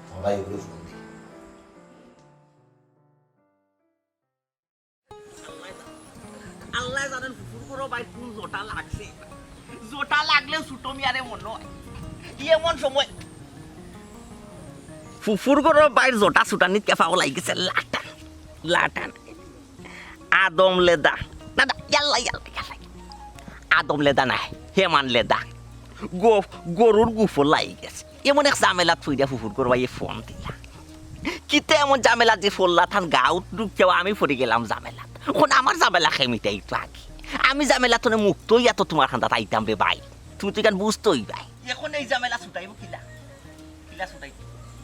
তোমার ভাই ওগুলো ফোন দিই। আল্লাহ জানেন ফুফুর করো ভাই কোন জোটা লাগছে। জোটা লাগলেও ছোট মিয়ারে মনে হয়। এমন সময় ফুফুর করো ভাইর জোটা ছুটানিত কে পাগল আই গেছে, লাটান, লাটান। আদম লেদা। না, না, ইয়াল্লা, ইয়াল্লা, ইয়াল্লা। আদম লেদা নাই, হেমান লেদা। গো-, গরুর গুফো লাই গেছে। এমন এক ঝামেলাত পইরা ফুফুর করো ভাইয়ে ফোন দিলা। কিতা এমন ঝামেলাত যে ফোল্লা থান গাউত ঢুকিয়াও আমি পড়ি গেলাম ঝামেলাত। এখন আমার ঝামেলা কে মিটাইতো আগে। আমি ঝামেলা তনে মুক্ত হইয়া তো তোমার খান্দাত আইতাম রে ভাই। তুমি তো এখান বুঝতে হই ভাই। এখন এই ঝামেলা ছুটাইবো কিলা? কিলা ছুটাইবো?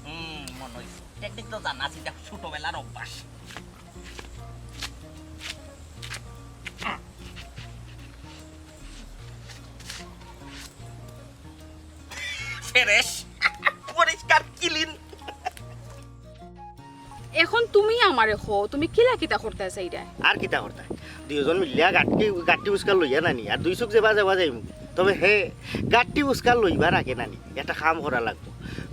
হুম, মনে অইছে। টেকনিক তো জানা আছে, ইটা ছোটবেলার অভ্যাস। ফ্রেশ, পরিষ্কার, ক্লিন। এখন তুমি আমারে কও, তুমি কিলা কিতা করতায় চাইরায়? আর কিতা করতায়? দুইজন মিলিয়া গাট্টি, গাট্টি উস্কা লইয়া নানি, আর দুই চউখ যেবা যেবা যাইমু। তবে হে, গাট্টি উস্কা লইবার আগে নানি, একটা কাম করা লাগবো।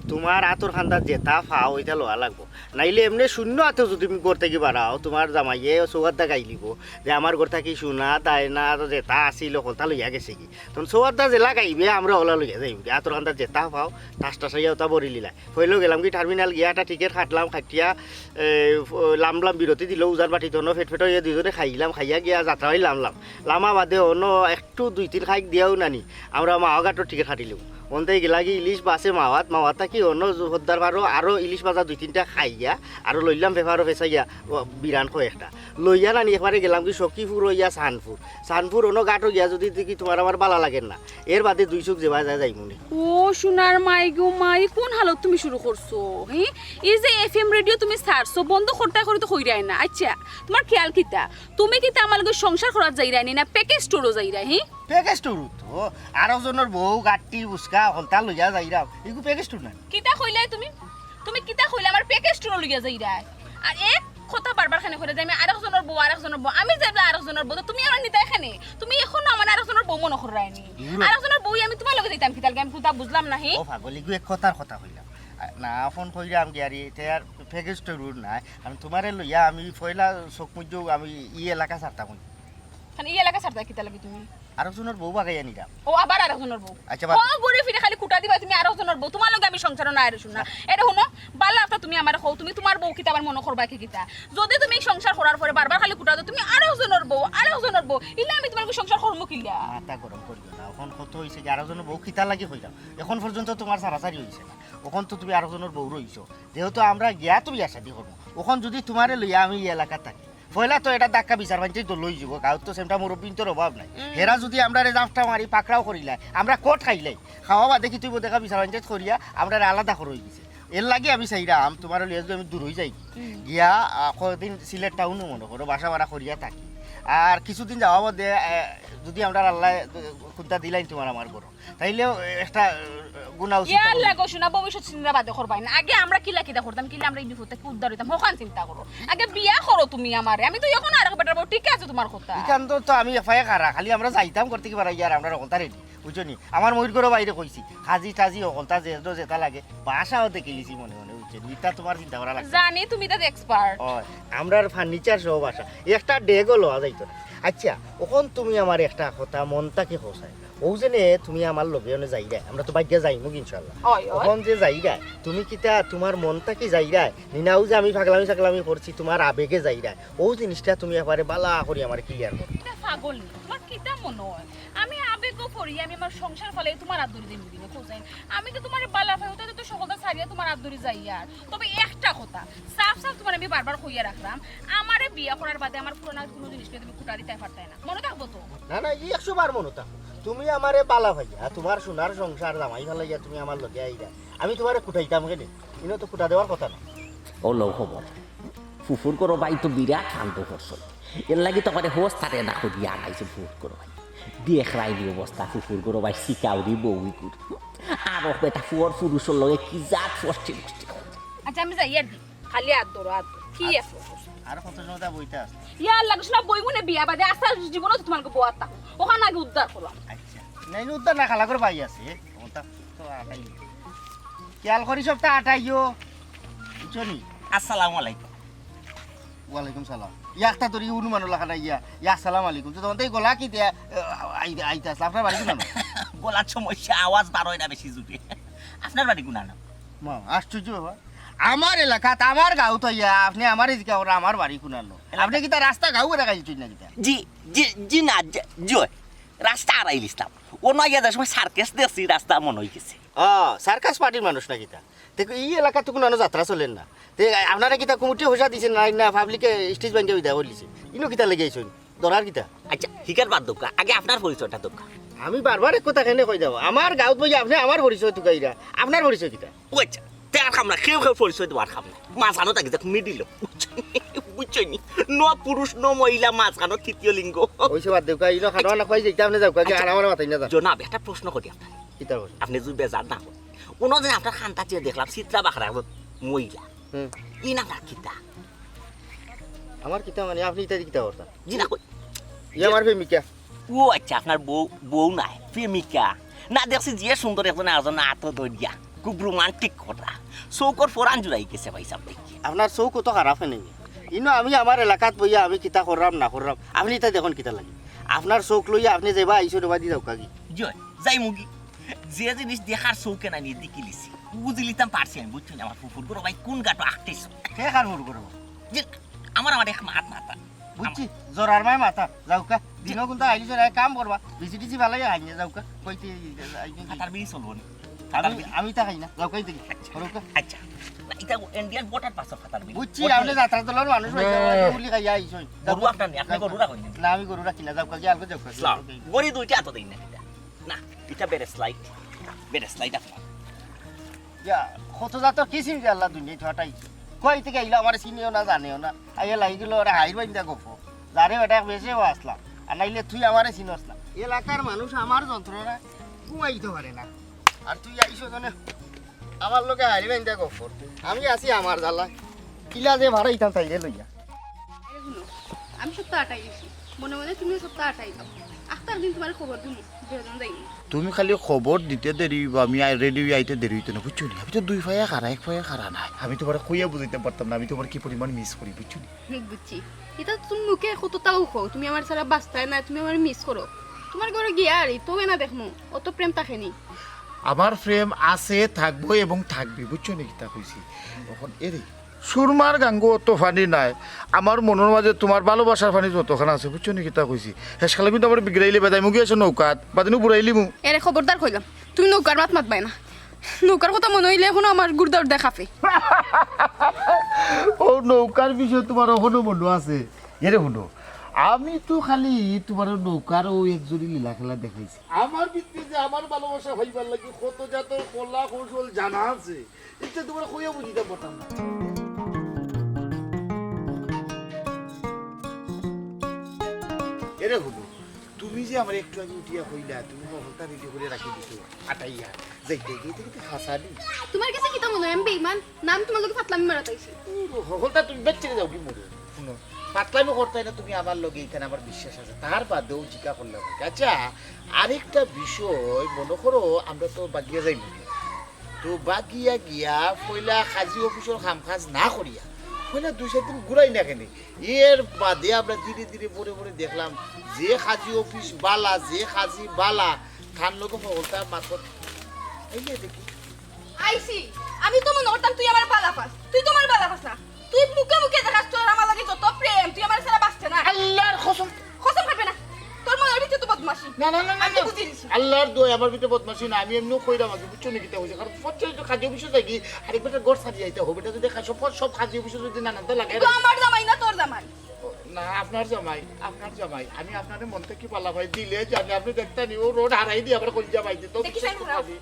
তুমার আতর কান্দাত যেতা পাও, ওইটা লওয়া লাগবো। নাইলে এমনে শূন্য আতে যুদি তুমি ঘর থাকি বারাও, তুমার জামাইয়ে সৌগাত দা গাইলিবো যে আমার ঘর থাকি সোনা, দায়না, যেতা আছিল, হকলতা লইয়া গেছেগি। তখন সৌগাত দা যেলা গাইবে, আমরা ওলা লইয়া যাইমু। আতর কান্দাত যেতা পাও, ঠাস ঠাসাইয়া ওতা ভরিলিলায়। পয়লাউ গেলামগি টার্মিনাল গিয়া একটা টিকিট কাটলাম, কাটিয়া, এ, লামলাম বিরতি দিলো, উজান বাটিত অনো ফেট ফেট অইয়া দুইজনে খাইলাম, খাইয়া গিয়া যাত্রা অইলাম লাম। লামা বাদে অনো একটু দুই তিন খাইক দিয়াও নানি, আমরা মাওয়া ঘাটর টিকিট কাটিলাম। অন্তে গেলাগি ইলিশ বাসে মাওয়াত, মাওয়াত থাকি অনো হদ্দার পারো আরো ইলিশ বাজা দুই তিনটা খাইয়া, আরো লইলাম বেপারো ফেসাইয়া, ও, বিরান কয় একটা। লইয়া নানি একবারে গেলামগি সখীপুর অইয়া সানপুর। সানপুর অনো ঘাটো গিয়া যুদি দেখি তুমার আমার বালা লাগের না, এর বাদে দুই চউখ যেবা যায় যাইমুনে। ও সোনার মাই গো মাই, কোন হালত তুমি শুরু করছো? হি, এই যে এফএম রেডিও তুমি ছাড়ছো, বন্ধ করতায় করি তো কইরায় না। আচ্ছা, তুমার খেয়াল কিতা? তুমি কিতা আমার লগে সংসার করাত যাইরায় নি, না প্যাকেজ ট্যুরো যাইরায়? হি, প্যাকেজ ট্যুরো তো আরক জনর বউ, গাট্টি, উস্কা, হকলতা লইয়া যাইরাম, ইগু প্যাকেজ ট্যুর নায়। কিতা কইলায় তুমি? তুমি কিতা কইলায়? আমার প্যাকেজ ট্যুরো লইয়া যাইরায়। আর এক কথা বারবার খানে কইরায় যে আমি আরক জনর বউ, আরক জনর বউ। আমি যাইবো আরক জনর বউ, তো তুমি আমার নিতায় খানে? তুমি এখনো আমার আরক জনর বউ মনো কররায় নি? আরক জনর বউ আমি তুমার লগে যাইতাম কিতা লাগি? আমি কুন্তা বুঝলাম না, হি? ও পাগল, ইগু এক কথার কথা কইলাম। আ, না, ফোন কইরাম গিয়া রে, তে আর প্যাকেজ ট্যুর নায়। আমি তুমারে লইয়া আমি পয়লা চউখ মুজো আমি ই এলাকা ছাড়তাম। খানে ই এলাকা ছাড়তায় কিতা লাগি তুমি? আরক জনর বউ বাগাইয়া নিরাম। ও, আবার আরক জনর বউ। আচ্ছা, বাদ ও, ঘুরে ফিরে খালি খুটা দিবায় তুমি আরক জনর বউ। তুমার লগে আমি সংসারো না আইরাম না। এরে হুনো, বালা একটা তুমি আমারে কও, তুমি তুমার বউ কিতা আবার মনো করবায় কি কিতা? যুদি তুমি সংসার করার পরে বারবার খালি খুটা দেও, তুমি আরক জনর বউ, আরক জনর বউ, ইলা আমি তুমার লগে সংসার করমু কিলা? মাথা গরম করিও না। অখন কত অইছে যে আরক জনর বউ কিতা লাগি কইরাম? অখন পর্যন্ত তুমার ছাড়াছাড়ি অইছে না, অখন তো তুমি আরক জনর বউ রইছো। যেহেতু আমরা গিয়া তো বিয়া শাদি করমু, অখন যুদি তুমারে লইয়া আমি ই এলাকাত থাকি, পয়লা তো এটা ধাক্কা বিচার পাঞ্চায়েত তো লই যাইবো, গাঁওত তো সেমটা মুরব্বিন্তর অভাব নাই। হুম। হেরা যুদি আমরারে জাফটা মারি পাকড়াও করিলায়, আমরা কোর্ট খাইলাই, খাওয়া বাদে কিতা অইবো দেখা বিচার পাঞ্চায়েত করিয়া আমরারে আলাদা করা অইগেছে। এর লাগি আমি চাইরাম তুমারে লইয়া যুদি আমি দূর অই যাই, হুম। গিয়া, আ, কয়দিন সিলেট টাউনো মনো করো বাসা ভাড়া করিয়া থাকি, আর কিছুদিন যাওয়া বাদে, আ, যুদি আমরার আল্লায়, আ, কুন্তা দিলাইন তুমার আমার ঘরো, তাইলেও একটা, আ, গুনা উচিত ইয়ার অইবো। লাগো শোনা, ভবিষ্যৎ চিন্তা বাদে করবায় না। আগে আমরা কিলা কিতা করতাম, কিলা আমরা ই বিপদ থাকি উদ্ধার অইতাম, হখান চিন্তা করো। আগে বিয়া করো তুমি আমারে, আমি তো অখন আরক বেটার বউ, ঠিক আছে তুমার কথা। ইখান তো, তো আমি এফআইআর খারা, খালি আমরা যাইতাম করতে কি পারা ইয়ার, আমরা হকলতা রেডি, বুঝছো নি? আমার ময়ূর ঘরো বাইরে কইছি, কাজি টাজি হকলতা যে, যেটা লাগে, বাসাও দেখিলিছি মনে মনে, বুঝছো নি? ইতা তুমার চিন্তা করা লাগছে না। জানি তুমি তো এক্সপার্ট। ও, আমরার ফার্নিচার সহ বাসা, একটা ডেগও লওয়া যাইতো না। আচ্ছা, অখন তুমি আমারে একটা কথা মন থাকি কও চাই। অউ যে নে তুমি আমার লগে অনে যাইরায়, আমরা তো বাইগ্যা যাইমু ইনশাআল্লাহ। অয়, অয়। অখন যে যাইরায়, তুমি কিতা তুমার মন থাকি যাইরায়? নি না অউ যে আমি পাগলামি ছাগলামি করছি, তুমার আবেগে যাইরায়? অউ জিনিসটা তুমি একবারে বালা করি আমারে ক্লিয়ার করো। ইটা পাগল নি, তুমার কিতা মনো অয়? আমি আবেগো পড়ি, আমি আমার সংসার ফালাই তুমার আত ধরি দিমু নি, কও চাই। আমি তো তুমারে বালা পাই, অটাতে তো হকলতা ছাড়িয়া তুমার আত ধরি যাইয়ার। তবে একটা কথা, সাফ সাফ তুমারে আমি বারবার কইয়া রাখরাম, আমারে বিয়া করার বাদে আমার পুরানা কুনু জিনিস লইয়া তুমি খুটা দিতায় পারতায় না। মনো থাকবো তো? না, না, ই একশো বার মনো থাকবো। তুমি আমারে বালা পাইয়া, তুমার সোনার সংসার জামাই ফালাইয়া তুমি আমার লগে আইরায়, আমি তুমারে খুটাইতাম কেনে? ইনো তো খুটা দেওয়ার কথা না। অউ লও খবর, ফুফুর ঘরো ভাই তো বিরাট কাণ্ড করছইন। এর লাগি তো আমারে হস্তারে না করিয়া আনাইছে ফুফুর ঘরো ভাই। দেখরায়নি অবস্থা ফুফুর ঘরো ভাই, শিকাউরি বউই করি। আরক বেটা ফুয়ার পুরুষর লগে কি জাত ফষ্টি নষ্টি করে। আচ্ছা, আমি যাই আর কি। খালি আত ধরো, আত ধরো। কি আছে? আর কত সময় তা বইতে আছে? ইয়ার লাগো শোনা, বইমু নে বিয়া বাদে, আস্তা জীবনও তো তুমার বউ আর থাকো। অখান আগে উদ্ধার করো। আচ্ছা। নাই, উদ্ধার না, খালা করে ভাই আছে। ওটা তো আটাই। খেয়াল করি সবটা আটাইও। বুঝছো নি? আসসালামু আলাইকুম। ওয়ালাইকুম সালাম। ইয়া একটা তোর অনুমান লাখান ইয়া। ইয়া আসসালামু আলাইকুম। তো তখন তো এই গলা কি দিয়া, আহ, আই-, আইতে আসলে? আপনার বাড়ি কোন? গলার সমস্যা, আওয়াজ বার অয় না বেশি জুরে। আপনার বাড়ি কোন? মা, আশ্চর্য ব্যাপার। আমার এলাকাত, আমার গাঁওত আইয়া, আপনে আমারে জিকা কররা আমার বাড়ি কুনানো? এলাকা আপনে কিতা রাস্তা গাঁও এলাকা চিনইন না কিতা? জি, জি, জি না, জি, জি অয়। রাস্তা আড়াইল ইসলাম। অনো আইয়া যার সময় সার্কাস দেখছি, রাস্তা মনো অইগেছে। ও, সার্কাস পার্টির মানুষ না কিতা? তে ই এলাকাত তো কুনানো যাত্রা চলের না। তে আপনারা কিতা কমিটিয়ে পয়সা দিছইন না, না পাবলিকে স্টেজ ভাঙ্গিয়া বিদায় করিলিছে? ইনো কিতা লাগি আইছইন? দরকার কিতা? আচ্ছা, হিকার বাদ দেউক্কা, আগে আপনার পরিচয়টা দেউক্কা। আমি বারবার এক কথা কেনে কই যাও, আমার গাঁওত বইয়া আপনে আমার পরিচয় তুকাইরা, আপনার পরিচয় কিতা? ও আচ্ছা, তে আর কাম না, কেউ কেউ পরিচয় দেওয়ার কাম না। মাঝখানো থাকি যাক, মিডিলো। বুঝছইন নি? ন পুরুষ, ন মহিলা, মাঝখানো তৃতীয় লিঙ্গ। ওইসে বাদ দেউক্কা, ইনো খানো না কই যাইতা, আপনে যাউক্কা, আচ্ছা। আর আমার মাথায় না যান। জনাব, একটা প্রশ্ন করি আপনারে। কিতা প্রশ্ন? আপনে যদি বেজার না হন, অনো যে আপনার খান্তা চেয়ে দেখলাম, চিত্রা বাখরা একজন মহিলা। হুম। ই নাম তার কিতা? আমার কিতা মানে, আপনে ইতা দি কিতা করতা? জি না, কই। ই আমার প্রেমিকা। ও আচ্ছা, আপনার বউ, বউ নায়, প্রেমিকা। না, দেখছি যে সুন্দর একজন আরেকজন আতো ধরিয়া, খুব রোমান্টিক কথা। চউখর পরান জুড়াই গেছে ভাইসাব দেখি। আপনার চউখ অত খারাপ কেনে? ইনো আমি আমার এলাকাত বইয়া আমি কিতা কররাম না কররাম, আপনে ইতা দেখইন কিতা লাগি? আপনার চউখ লইয়া আপনে যেবা আইছইন ওবাদি যাউক্কা গি। জি অয়, যাইমুগি। যে জিনিস দেখার চউখে না নিয়া দেখিলিছি, বুঝিলিতাম পারছি আমি, বুঝছইন নি? আমার ফুফুর ঘরো ভাই কোন গাটো আঁকতেছ। কে কার ফুফুর ঘরো? জি, আমার, আমার এক মাত মাতা। বুঝছি, জরার মায় মাতা। যাউক্কা, দিনো কুন্তা আইলিছ না, এক কাম করবা, বিসি টিসি ফালাইয়া খাইয়া যাউক্কা। কইতে আইনি। ফাতার বিড়ি চলবো নি? ফাতার আমি, বিড়ি? আমি তা খাই না, যাউক্কা ইতা কি? আচ্ছা। করুক্কা। আচ্ছা। না, ইতা ইন্ডিয়ান বর্ডার পাসর ফাতার বিড়ি। বুঝছি, আপনে যাত্রা দলর মানুষ অইতে পারে, হুম। বুলি খাইয়া আইছইন। গরু আপনার নি, আপনে গরু রাখইন নি? না, আমি গরু রাখি না, যাউক্কা গি, আলগা যাউক্কা। সালাম। গড়ি দুইটা আতো দেইন না কিতা? না, ইটা বেড়ে স্লাইড। বেড়ে স্লাইড আপনার। ইয়া, কত জাতর কিসিম যে আল্লাহ দুনিয়াত ফাটাইছে। কই থাকি আইলা আমারে চিনেও না, জানেও না। আইয়া লাগি গেল ওরা হাইর বাইন্দা গফ। যারে বেটা বেশেও আসলা। আর নাইলে তুই আমারে চিনস না। এলাকার মানুষ আমার যন্ত্রণা ঘুমাইতে পারে না। আর তুই আইছো জনে আমার লগে হাইর বাইন্দা গফ। আমি আছি আমার জ্বালায়। কিলা যে ভাড়া ইতাম তাইরে লইয়া। আরে হুনো, আমি সপ্তাহ আটাই দিছি। মনে মনে তুমিও সপ্তাহ আটাই দাও। আখতা একদিন তুমারে খবর দিমু, দুইজন যাইমু। তুমি খালি খবর দিতে দেরি অইবো, আমি আই-, রেডি অইয়া আইতে দেরি অইতো না, বুঝছো নি? আমি তো দুই পায়া খাড়া, এক পায়া খাড়া নায়। আমি তুমারে কইয়া বুঝাইতাম পারতাম না, আমি তুমারে কি পরিমাণ মিস করি, বুঝছো নি? হুম, বুঝছি। ইতা তুমি মুখে কততাউ কও, তুমি আমার ছাড়া বাঁচতায় না, তুমি আমারে মিস করো। তুমার ঘরো গিয়া আর ইতো না দেখমু, অত প্রেম থাকে নি। আমার প্রেম আছে, থাকবো এবং থাকবে, বুঝছো নি কিতা কইছি? অখন এরে, সুরমার গাঙ্গো অত পানি নাই, আমার মনর মাঝে তুমার ভালোবাসার পানি যতখান আছে, বুঝছো নি কিতা কইছি? শেষকালে কিন্তু আমার বিগড়াইলে বেদাই মুগি আছে নৌকাত, বাদিনু বুড়াইলিমু। এরে খবরদার কইলাম, তুমি নৌকার মাত মাতবায় না। নৌকার কথা মনো অইলে এখনো আমার গুর্দা উর্দা কাঁপে। ও নৌকার বিষয়ে তুমার অখনো মনো আছে? এরে হুনো, আমি তো খালি তুমার নৌকার অউ এক জুড়ি লীলা খেলা দেখাইছি। আমার ভিতরে যে আমার ভালোবাসা পাইবার লাগি কত জাতর কলা কৌশল জানা আছে, ইটা তুমারে কইয়া বুঝাইতাম পারতাম না। এরে হুনো, তুমি যে আমারে একটু আগে উঠিয়া কইলা, তুমি হকলতা রেডি করি রাখি দিছো, আটাইয়া, যাইতে গিয়ে দেখি তো হাসানি। তুমার গেছে কিতা মনো অয় আমি বেইমান? না, আমি তুমার লগে ফাতলামি মারাত আইছি। ও, হকলতা তুমি বেচ্চেরে যাও কি মরে? হুনো, ফাতলামি করতায় না তুমি আমার লগে, ইখান আমার বিশ্বাস আছে। তার বাদেও জিকা করলাম। আচ্ছা, আরেকটা বিষয়, মনো করো, আমরা তো বাগিয়া যাইমু। তো বাগিয়া গিয়া পয়লা কাজী অফিসর কাম কাজ না করিয়া পয়লা দুই চাইর দিন ঘুরাই না কেনে? এর বাদে আমরা ধীরে ধীরে পরে পরে দেখলাম যে কাজী অফিস বালা, যে কাজী বালা, তার লগে হকলতা মাতত। এই যে দেখি। আইছি, আমি তো মনো করতাম তুই আমারে বালা পাস, তুই তো আমারে বালা পাস না। তুই মুখে মুখে দেখাস তোর আমার লগে যত প্রেম, তুই আমার ছাড়া বাঁচতে না। আল্লাহর কসম। কসম খাবে না, তোর মনর ভিতরে তো বদমাশি। না, না, না, না, আমি তো না। বুঝি নিছি। আল্লাহর দোয়াই আমার ভিতরে বদমাশি না, আমি এমনেউ কইরাম আগে, বুঝছো নি কিতা কইছি? কারণ প্রত্যেক কাজে অফিসে যাই কি, আরেক বেটার ঘর ছাড়ি যাইতে হবে, বেটা যদি খায়, সব, সব কাজে অফিসে যদি নানানটা লাগে। তো আমার জামাই না তোর জামাই? ও, না, আপনার জামাই, আপনার জামাই। আমি আপনারে মন থাকি বালা পাই, দিলে জানে আপনে দেখতা নি, ও রোড হারাই দিয়া আবার কলিজা পাই দিত। দেখি বিশ্বাস সাইন করো। করি।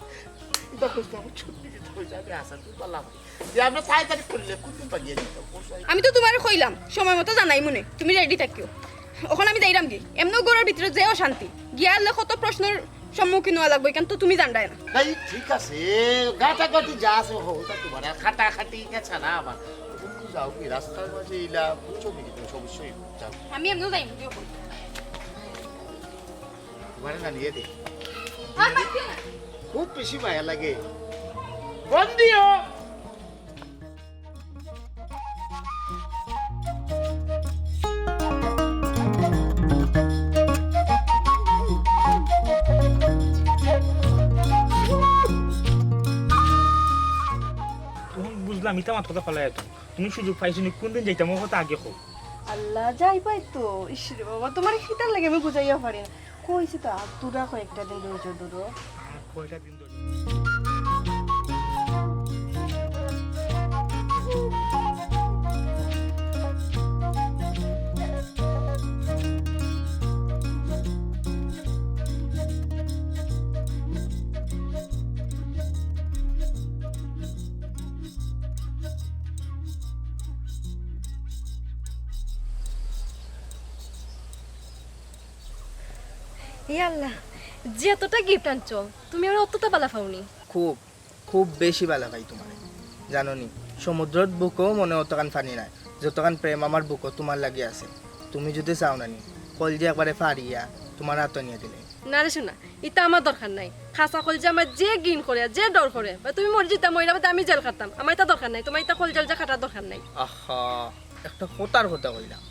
ইটা কইছি না, বুঝছো নি কিতা কইছি? আমি হাছা তুই বালা পাই। যে আমরা তাড়াতাড়ি করলে কোন দিন বাগিয়া দিতাম, কোন সময়? আমি তো তুমারে কইলাম, সময় মতো জানাইমুনে, তুমি রেডি থাকিও। অখন আমি যাইরাম গি, এমনেউ ঘরর ভিতরে যে অশান্তি, গিয়া আইলে কত প্রশ্নর সম্মুখীন অওয়া লাগবো, ইখান তো তুমি জানরায় না। না, ই ঠিক আছে, গাটাগাটি যা আছে, হকলতা তুমার, আর কাটাকাটি ইটা ছাড়া আমার। তুমি যাও কি রাস্তার মাঝে ইলা, বুঝছো নি, তুমি অবশ্যই যাও। আমি এমনেউ যাইমু গি অখন। তুমারে না নিয়ে দে। আর মাতিও না। খুব বেশি মায়া লাগে। ফোন দিও। তখন বুঝলাম, ইতা মাত কথা ফালাই এত। তুমি সুযোগ পাইছো নি, কোন দিন যাইতাম, ও কথা আগে কও। আল্লাহ, যাইবায় তো। ইস রে বাবা, তুমারে কিতার লাগি আমি বুঝাইয়া পারি না। কইছি তো, আর থুড়া কয়েকটা দিন ধৈর্য ধরো। আর কয়টা দিন ধৈর্য? ইয়াল্লা, যে এতটা গিফট আনছো, তুমি আমার অতটা বালা পাওনি। খুব, খুব বেশি বালা পাই তুমারে। জানো নি, সমুদ্রর বুকেও মনে অতখান পানি নাই, যতখান প্রেম আমার বুকো তুমার লাগি আছে। তুমি যুদি চাও না নি, কইলজা একবারে ফাড়িয়া তুমার আতো নিয়া দিলে। না রে সোনা, ইতা আমার দরকার নাই। খাসা কইলজা আমার যে ঘিন করে, যে ডর করে, বা তুমি মরি যিতা, মইরা বাদে আমি জেল খাটতাম, আমার ইতা দরকার নাই, তুমার ইতা কইলজা উলজা খাটার দরকার নাই। আহা, একটা কথার কথা কইলাম,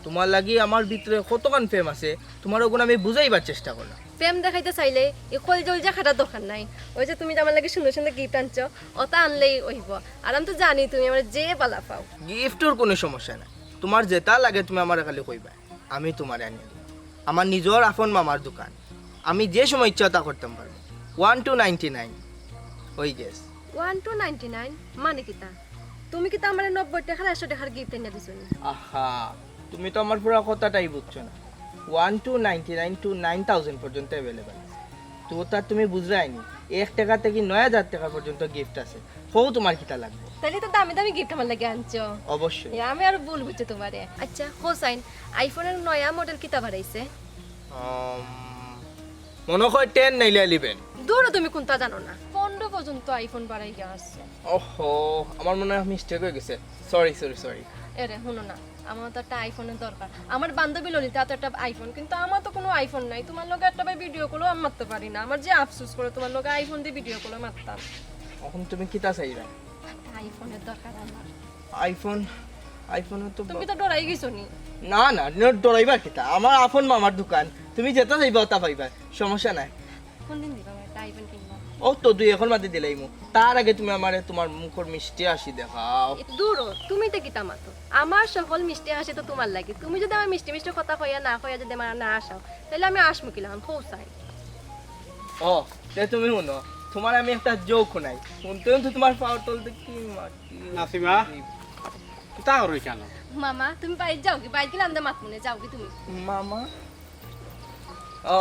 তুমার লাগি আমার ভিতরে কতখান প্রেম আছে, তুমারে অগুন আমি বুঝাইবার চেষ্টা করলাম। প্রেম দেখাইতে চাইলে ই কইলজা উলজা খাটার দরকার নাই। ওই যে তুমি যে আমার লাগি সুন্দর সুন্দর গিফট আনছো, অতা আনলেই অইবো। আর আমি তো জানি তুমি আমারে যে বালা পাও। গিফটর কুনু সমস্যা নাই, তুমার যেতা লাগে তুমি আমারে খালি কইবায়, আমি তুমারে আনিয়া দিমু। আমার নিজর আপন মামার দোকান, আমি যে সময় ইচ্ছা অতা করতাম পারমু। One two ninety nine, ওই guess. One two ninety nine মানে কিতা? তুমি কিতা আমারে নব্বই টেকার, একশো টেকার গিফট আনিয়া দিছো নি? আহা, তুমি তো আমার পুরা কথাটাই বুঝছো না। One two ninety nine to nine thousand পর্যন্ত অ্যাভেলেবল আছে। তো অতা তুমি বুঝরায় নি, এক টেকা থাকি নয় হাজার টেকা পর্যন্ত গিফট আছে। কও তুমার কিতা লাগবো? তাইলে তো দামি দামি গিফট আমার লাগি আনছো। অবশ্যই। এ, আমি আরো ভুল বুঝছি তুমারে। আচ্ছা, হোসাইন, আইফোনর নয়া মডেল কিতা বারাইছে? আম, মনো কয় টেন নাইলে ইলেভেন। দুরো, তুমি কুনতা জানো না? পনরো পর্যন্ত আইফোন বারাইয়া আছে। ওহো, আমার মনে অয় মিস্টেক অই গেছে। Sorry, sorry, sorry. এরে, হুনো না, আমার তো একটা আইফোনর দরকার। আমার বান্ধবী ললিতা তো একটা আইফোন, কিন্তু আমার তো কুনু আইফোন নাই। তুমার লগে একটা বার ভিডিও কলও আমি মাততে পারি না। আমার যে আফসোস করে তুমার লগে আইফোন দি ভিডিও কল মাততাম। অখন তুমি কিতা চাইরায়? আইফোনর দরকার আমার। আইফোন, আইফোন তো তুমি কিতা ডরাই গেছো নি? না, না, ন-, ডরাইবার কিতা? আমার আপন মামার দোকান, তুমি যেতা চাইবা অতা পাইবা, সমস্যা নাই। কুনদিন দিবা আমার একটা আইফোন কিনবা? অউ তো দুই একর মাঝে দিলাইমু, তার আগে তুমি আমারে তুমার মুখর মিষ্টি হাসি দেখাও। এ, দুরো, তুমি তো কিতা মাতো? আমার সকল মিষ্টি হাসি তো তুমার লাগি। তুমি যুদি আমার মিষ্টি মিষ্টি কথা কইয়া না কইয়া যুদি আমারে না হাসাও, তাইলে আমি হাসমু কিলাখান, কও চাই। ও, তে তুমি হুনো, তুমারে আমি একটা জোক হুনাই। হুনতে হুনতে তুমার পাওর তলতে কি মাটি। নাসিমা, কিতা করো ইখানো? মামা, তুমি বাড়িত যাওগি, বাড়িত গেলে আমরারে মাতমুনে, যাওগি তুমি। মামা? ও,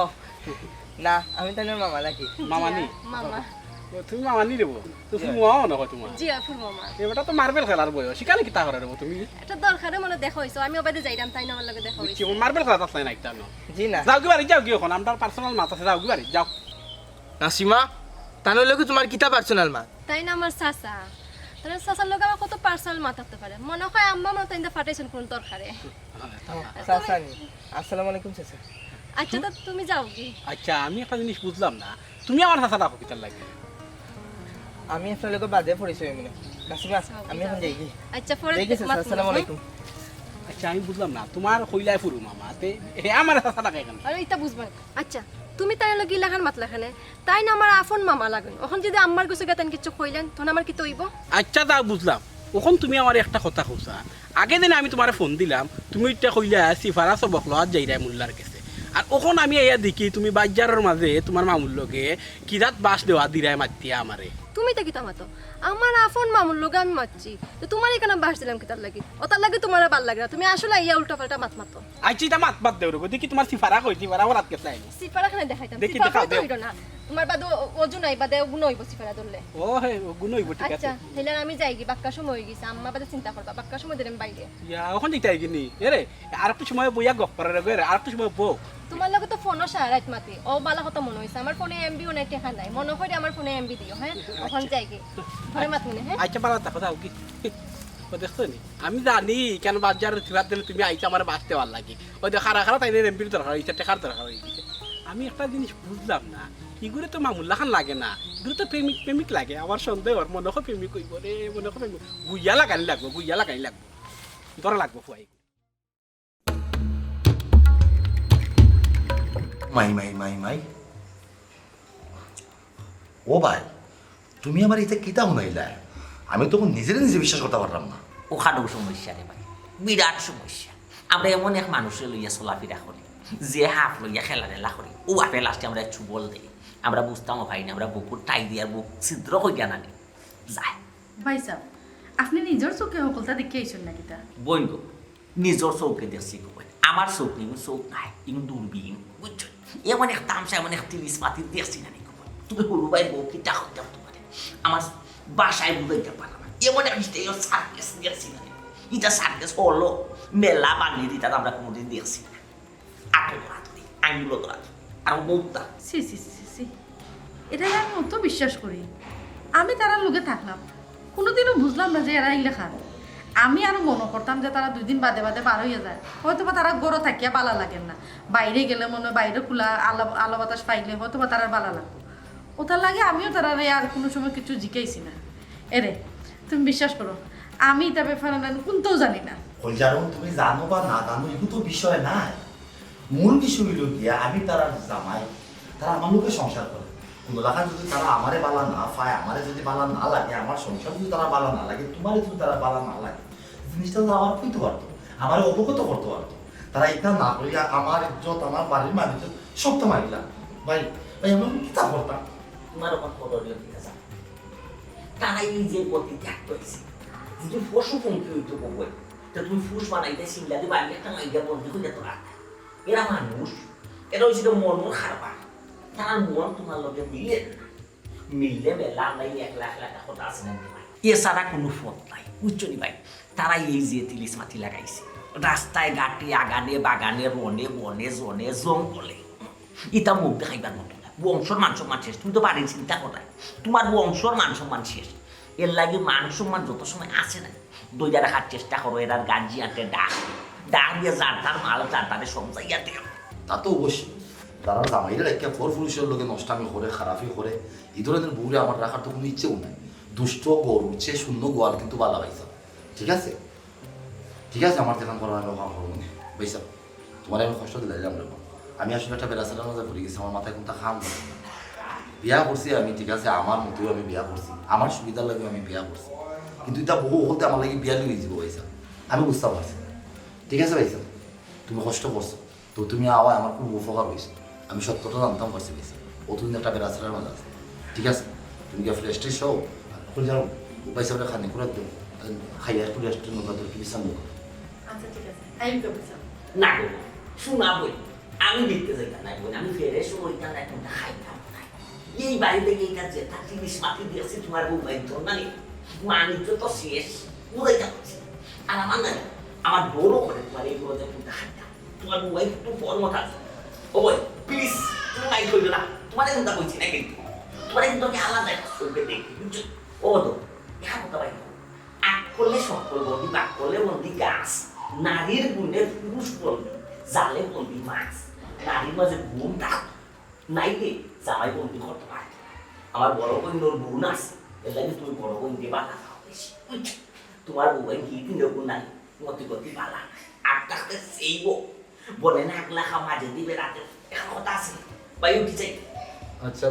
না, আমি তাইনর মামা নাকি? মামা নি? মামা। ও, তুমি মামা নি রে বউ? তো ফুল মামা মনে হয় তুমার? জি, ফুল মামা। এ বেটা তো মার্বেল খেলার বয়স, ইখানো কিতা করো রে বউ তুমি? একটা দরকারে মনে দেখা অইছে, আমি অবায়দি যাইরাম, তাইন আমার লগে দেখা অইছে। বুঝছি, মার্বেল খেলাত আছলায় না ইখানো। জি না। যাওগি বাড়িত যাওগি অখন, আমরার পার্সোনাল মাত আছে, যাওগি বাড়িত, যাও। নাসিমা, তান লগে তুমার কিতা পার্সোনাল মাত? তাইন আমার চাচা। তাইন চাচার লগে আমার কত পার্সোনাল মাত থাকতে পারে। মনে হয় আম্মা মনে হয় তাইন পাঠাইছইন কুনু দরকারে। চাচা নি। আসসালামু আলাইকুম চাচা। আচ্ছা, তো তুমি যাওগি। আচ্ছা, আমি একটা জিনিস বুঝলাম না, তুমি আমার চাচা ডাকো কিতার লাগি? আমি আপনার লগে বাদে পরিচয় অইমুনে। নাসিমা, আমি অখন যাইগি। আচ্ছা, পরে যাইগি চাচা, মাতমুনে, আসসালামু হ্যাঁ? আলাইকুম। আচ্ছা, আমি বুঝলাম না, তুমার কইলায় ফুরু মামা, তে হে আমারে চাচা ডাকে কেনে? আরে, ইতা বুঝবা না। আচ্ছা, তুমি তাইর লগে ইলাখান মাতলা কেনে? তাইন আমার আপন মামা লাগইন। অখন যুদি আম্মার গেছে গিয়া তাইন কিচ্ছু কইলাইন, তখন আমার কিতা অইবো? আচ্ছা, তা বুঝলাম। অখন তুমি আমারে একটা কথা কও চাচা। আগে দিনে আমি তুমারে ফোন দিলাম, তুমি ইটা কইলায় সিফারা সবক লওয়াত যাইরায় মুল্লার গেছে। আর অখন আমি আইয়া দেখি তুমি বাজারর মাঝে তুমার মামুর লগে কিজাত বাঁশ দেওয়া দিরায় মাতিয়া আমারে। তুমি ইতা কিতা মাতো? আমার আপন মামুর লগে আমি মাতছি। তে তুমারে ইখানো বাঁশ দিলাম কিতার লাগি? অতার লাগি তুমারে ভালা লাগে না। তুমি আসলে আইয়া উল্টা পাল্টা মাত মাতো। আইচ্ছা, ইতা মাত বাদ দেও রে, দেখি তুমার সিফারা কই, সিফারা ওরাত গেছে আইনি। সিফারা কেনে দেখাইতাম? দেখি, সিফারা দেখাও, তো দেও। অইলো না। তুমার বাদে অ-, অজু নাই, বাদে গুনা অইবো সিফারা ধরলে। ও হে, গুনা অইবো, ঠিক আছে। আচ্ছা, তাইলে আমি যাইগি, বাক্কা সময় অইগেছে, আম্মা বাদে চিন্তা করবা, বাক্কা সময় ধরি আমি বাইরে। ইয়া, অখন দিতায় গি নি? এরে, আরেকটু সময় বইয়া গপ করো রে, এরে, আরেকটু সময় বও। তুমার লগে তো ফোনো সারা রাইত মাতি, অউ ভালা কথা মনে অইছে, আমার ফোনো এমবিও নাই, টেকা নাই, মনো করি আমার ফোনো এমবি দিও, হ্যাঁ? অখন আচ্ছা। যাইগি, ঘরে মাতমুনে, হ্যাঁ? আইচ্ছা, ভালা থাকো, যাওগি। ও দেখছো নি? আমি জানি কেনে বাজারো থিবার দিনে তুমি আইছো আমারে বাঁশ দেওয়ার লাগি। অউ দেখো, খাড়া খাড়া তাইনর এমবির দরকার অইছে, টেকার দরকার অইছে। আমি একটা জিনিস বুঝলাম না, ইগুরে তো মামুর লাখান লাগে না, ইগুরে তো প্রেমিক প্রেমিক লাগে। আমার সন্দেহ অর, মনো কয় প্রেমিক অইবো রে, মনো কয় প্রেমিক। গুইয়া লাগানি লাগবো, গুইয়া লাগানি লাগবো, ধরা লাগবো ফুয়াই। মাই, মাই, মাই, মাই। ও ভাই, তুমি আমারে ইতা কিতা হুনাইলায়? আমি তো অখন নিজেরে নিজে বিশ্বাস করতাম পাররাম না। অখানউ সমস্যা রে ভাই, বিরাট সমস্যা। আমরা এমন এক মানুষরে লইয়া চলাফিরা করি, যে হাফ লইয়া খেলাধুলা করি, অউ হাফে লাস্টে আমরারে ছুবল দেয়। আমরা বুঝতামও পারি না, আমরা বুকুর টাই দিয়া বুক ছিদ্র করিয়া নানি যায়। ভাইসাব, আপনে নিজর চউখে হকলতা দেখিয়া আইছইন না কিতা? বইন গো, নিজর চউখে দেখছি গো বইন। আমার চউখ নি, চউখ নায়, ইগু দুরবিন, বুঝছো? এমন এক তামশা, এমন এক তিলিস মাতি দেখছি না নি গো বইন। তুমি হুরু ভাইর বউ, কিতা কইতাম তুমারে। আমার ভাষায় বুঝাইতাম পারলাম না। এমন এক স্টাইল সার্কাস দেখছি না নি। ইতা সার্কাস হলো, মেলা বানানি দিতা আমরা কুনুদিন দেখছি না। আতো আতো, আঙ্গুলো তো আতো। আর মুক্তা। সি সি সি সি, এটারে আমি অত বিশ্বাস করি। আমি তারার লগে থাকলাম, কোনোদিনও বুঝলাম না যে এরা ইলাখান। আমি আরো মনে করতাম যে তারা দুই দিন বাদে বাদে বার হইয়া যায়, হয়তো বা তারা ঘরো থাকিয়া বালা লাগের না, বাইরে গেলে মনে হয় বাইরে খোলা আলো আলো বাতাস পাইলে হয়তো বা তারার বালা লাগবো। ওটার লাগে আমিও তারারে আর কোনো সময় কিছু জিকাইছি না। এরে, তুমি বিশ্বাস করো, আমি এটা ব্যাপারে না কোনটাও জানি না। কইলাম, তুমি জানো বা না জানো, এগুলো তো বিষয় নাই। মূল বিষয় হইল গিয়া আমি তারার জামাই, তারা আমার লগে সংসার করে। কোনো লাখান যদি তারা আমারে বালা না পায়, আমারে যদি বালা না লাগে, আমার সংসার যদি তারা বালা না লাগে, তোমারে যদি তারা বালা না লাগে, জিনিসটা তো আমার কইতে পারতো, আমারে অবগত করতে পারতো। তারা এটা না করিয়া আমার ইজ্জত, আমার বাড়ির মানুষ সব তো মারিলাম। ভাই, ভাই, আমি এখন কিতা করতাম? তোমার ওখান কত দিন ঠিক আছে? তারা এই যে গতি ত্যাগ করেছে, যদি পশু পঙ্খী হইতো কবই, তো তুমি ফুস বানাইতে সিংলা দিয়ে বাড়ি একটা মাইয়া বন্দি করে যেত রাখতে। এরা মানুষ, এরা হচ্ছে তো মনর খারবার। তার মন তোমার লগে মিলে না। মিললে মেলা নাই, এক লাখ লাখ কথা আছে না তোমার। এছাড়া কোনো পথ নাই, বুঝছো নি ভাই? তারা এই যে তিলিস মাটি লাগাইছে, রাস্তায় ঘাটে, আগানে বাগানে, রনে বনে, জনে জঙ্গলে, ইটা মুখ দেখাইবার মতো না। বংশর মান সম্মান শেষ। তুমি তো বাড়ির চিন্তা করায়, তোমার বংশর মান সম্মান শেষ। এর লাগি মান সম্মান যত সময় আছে না, দইটা রাখার চেষ্টা করো। এরার গাঞ্জি আনতে ডাক, ডাক দিয়ে যার তার মাল যার তারে সমঝাইয়া দিও। তা তো অবশ্যই, তারা জামাইরা একটা পর পুরুষের লগে নষ্টামি করে, খারাপি করে, এই ধরনের বউরে আমার রাখার তো কোনো ইচ্ছেও নাই। দুষ্ট গরু, সে শূন্য গোয়াল কিন্তু বালা পাইছে, ঠিক আছে? ঠিক আছে, আমার যেখান করার আমি ওখান করবো না। ভাইসাব, তোমার আমি কষ্ট দিলাম রে বাবা। আমি আসলে একটা বেড়াছেড়ার মাঝে পড়ে গেছি, আমার মাথায় কোনটা খাম ধরে না। বিয়া করছি আমি, ঠিক আছে, আমার মতোই আমি বিয়া করছি, আমার সুবিধার লাগি আমি বিয়া করছি, কিন্তু এটা বহু হতে আমার লাগি বিয়া লিয়ে যাবো ভাইসাব। আমি বুঝতে পারছি না। ঠিক আছে ভাইসাব, তুমি কষ্ট করছো, তো তুমি আওয়ায় আমার খুব উপকার হয়েছে। আমি সত্যটা জানতাম পারছি ভাইসাব, অতদিন একটা বেড়াছেড়ার মাঝে আছে। ঠিক আছে, তুমি গিয়ে ফ্রেশ ট্রেশ হও, আর এখন যাও, ভাইসাবরে খানি করে একদম খাইয়া একটু রেস্ট নেবো, তোর কি বিশ্রাম নেবো। আচ্ছা, ঠিক আছে, আই উইল গো, স্যার। না গো, শোনা বই, আমি দেখতে যাইতাম না বই, আমি ফেরে সময় হইতাম না, এখন খাইতাম না। এই বাড়িতে গিয়ে কাজ যেটা জিনিস মাটি দিয়েছি তোমার বউ ভাই, তোর মানে মানিজ্য তো শেষ, বুঝাইতে পারছি। আর আমার নাই, আমার বড় করে তোমার এই বড় যে কোনটা খাইতাম, তোমার বউ ভাই একটু বড় মতো আছে। ও বই, প্লিজ, তুমি মাইন্ড করবে না, তোমার এখন তা বলছি না কিন্তু, তোমার কিন্তু আমি আলাদা একটা চোখে দেখি, বুঝছো? ও তো, এখন কথা ভাই, আগ করলে সকল বন্দি, বাক করলে বন্দি গাছ। নারীর গুণে পুরুষ বন্দি, জালে বন্দি মাছ। নারীর মাঝে গুণ থাক, নাইলে জামাই বন্দি করতে পারে না। আমার বড় বইনর গুণ আছে, এর লাগি তুমি বড় বইন দিয়ে বাধা খাও বেশি, বুঝছো? তোমার বউ কি তিন গুণ নাই, মতি গতি বালা, আর থাকতে সেইব। বলে না, একলা খাও, মাঝে দিবে রাতে। এখন কথা আছে, ভাই উঠি যাই। আচ্ছা,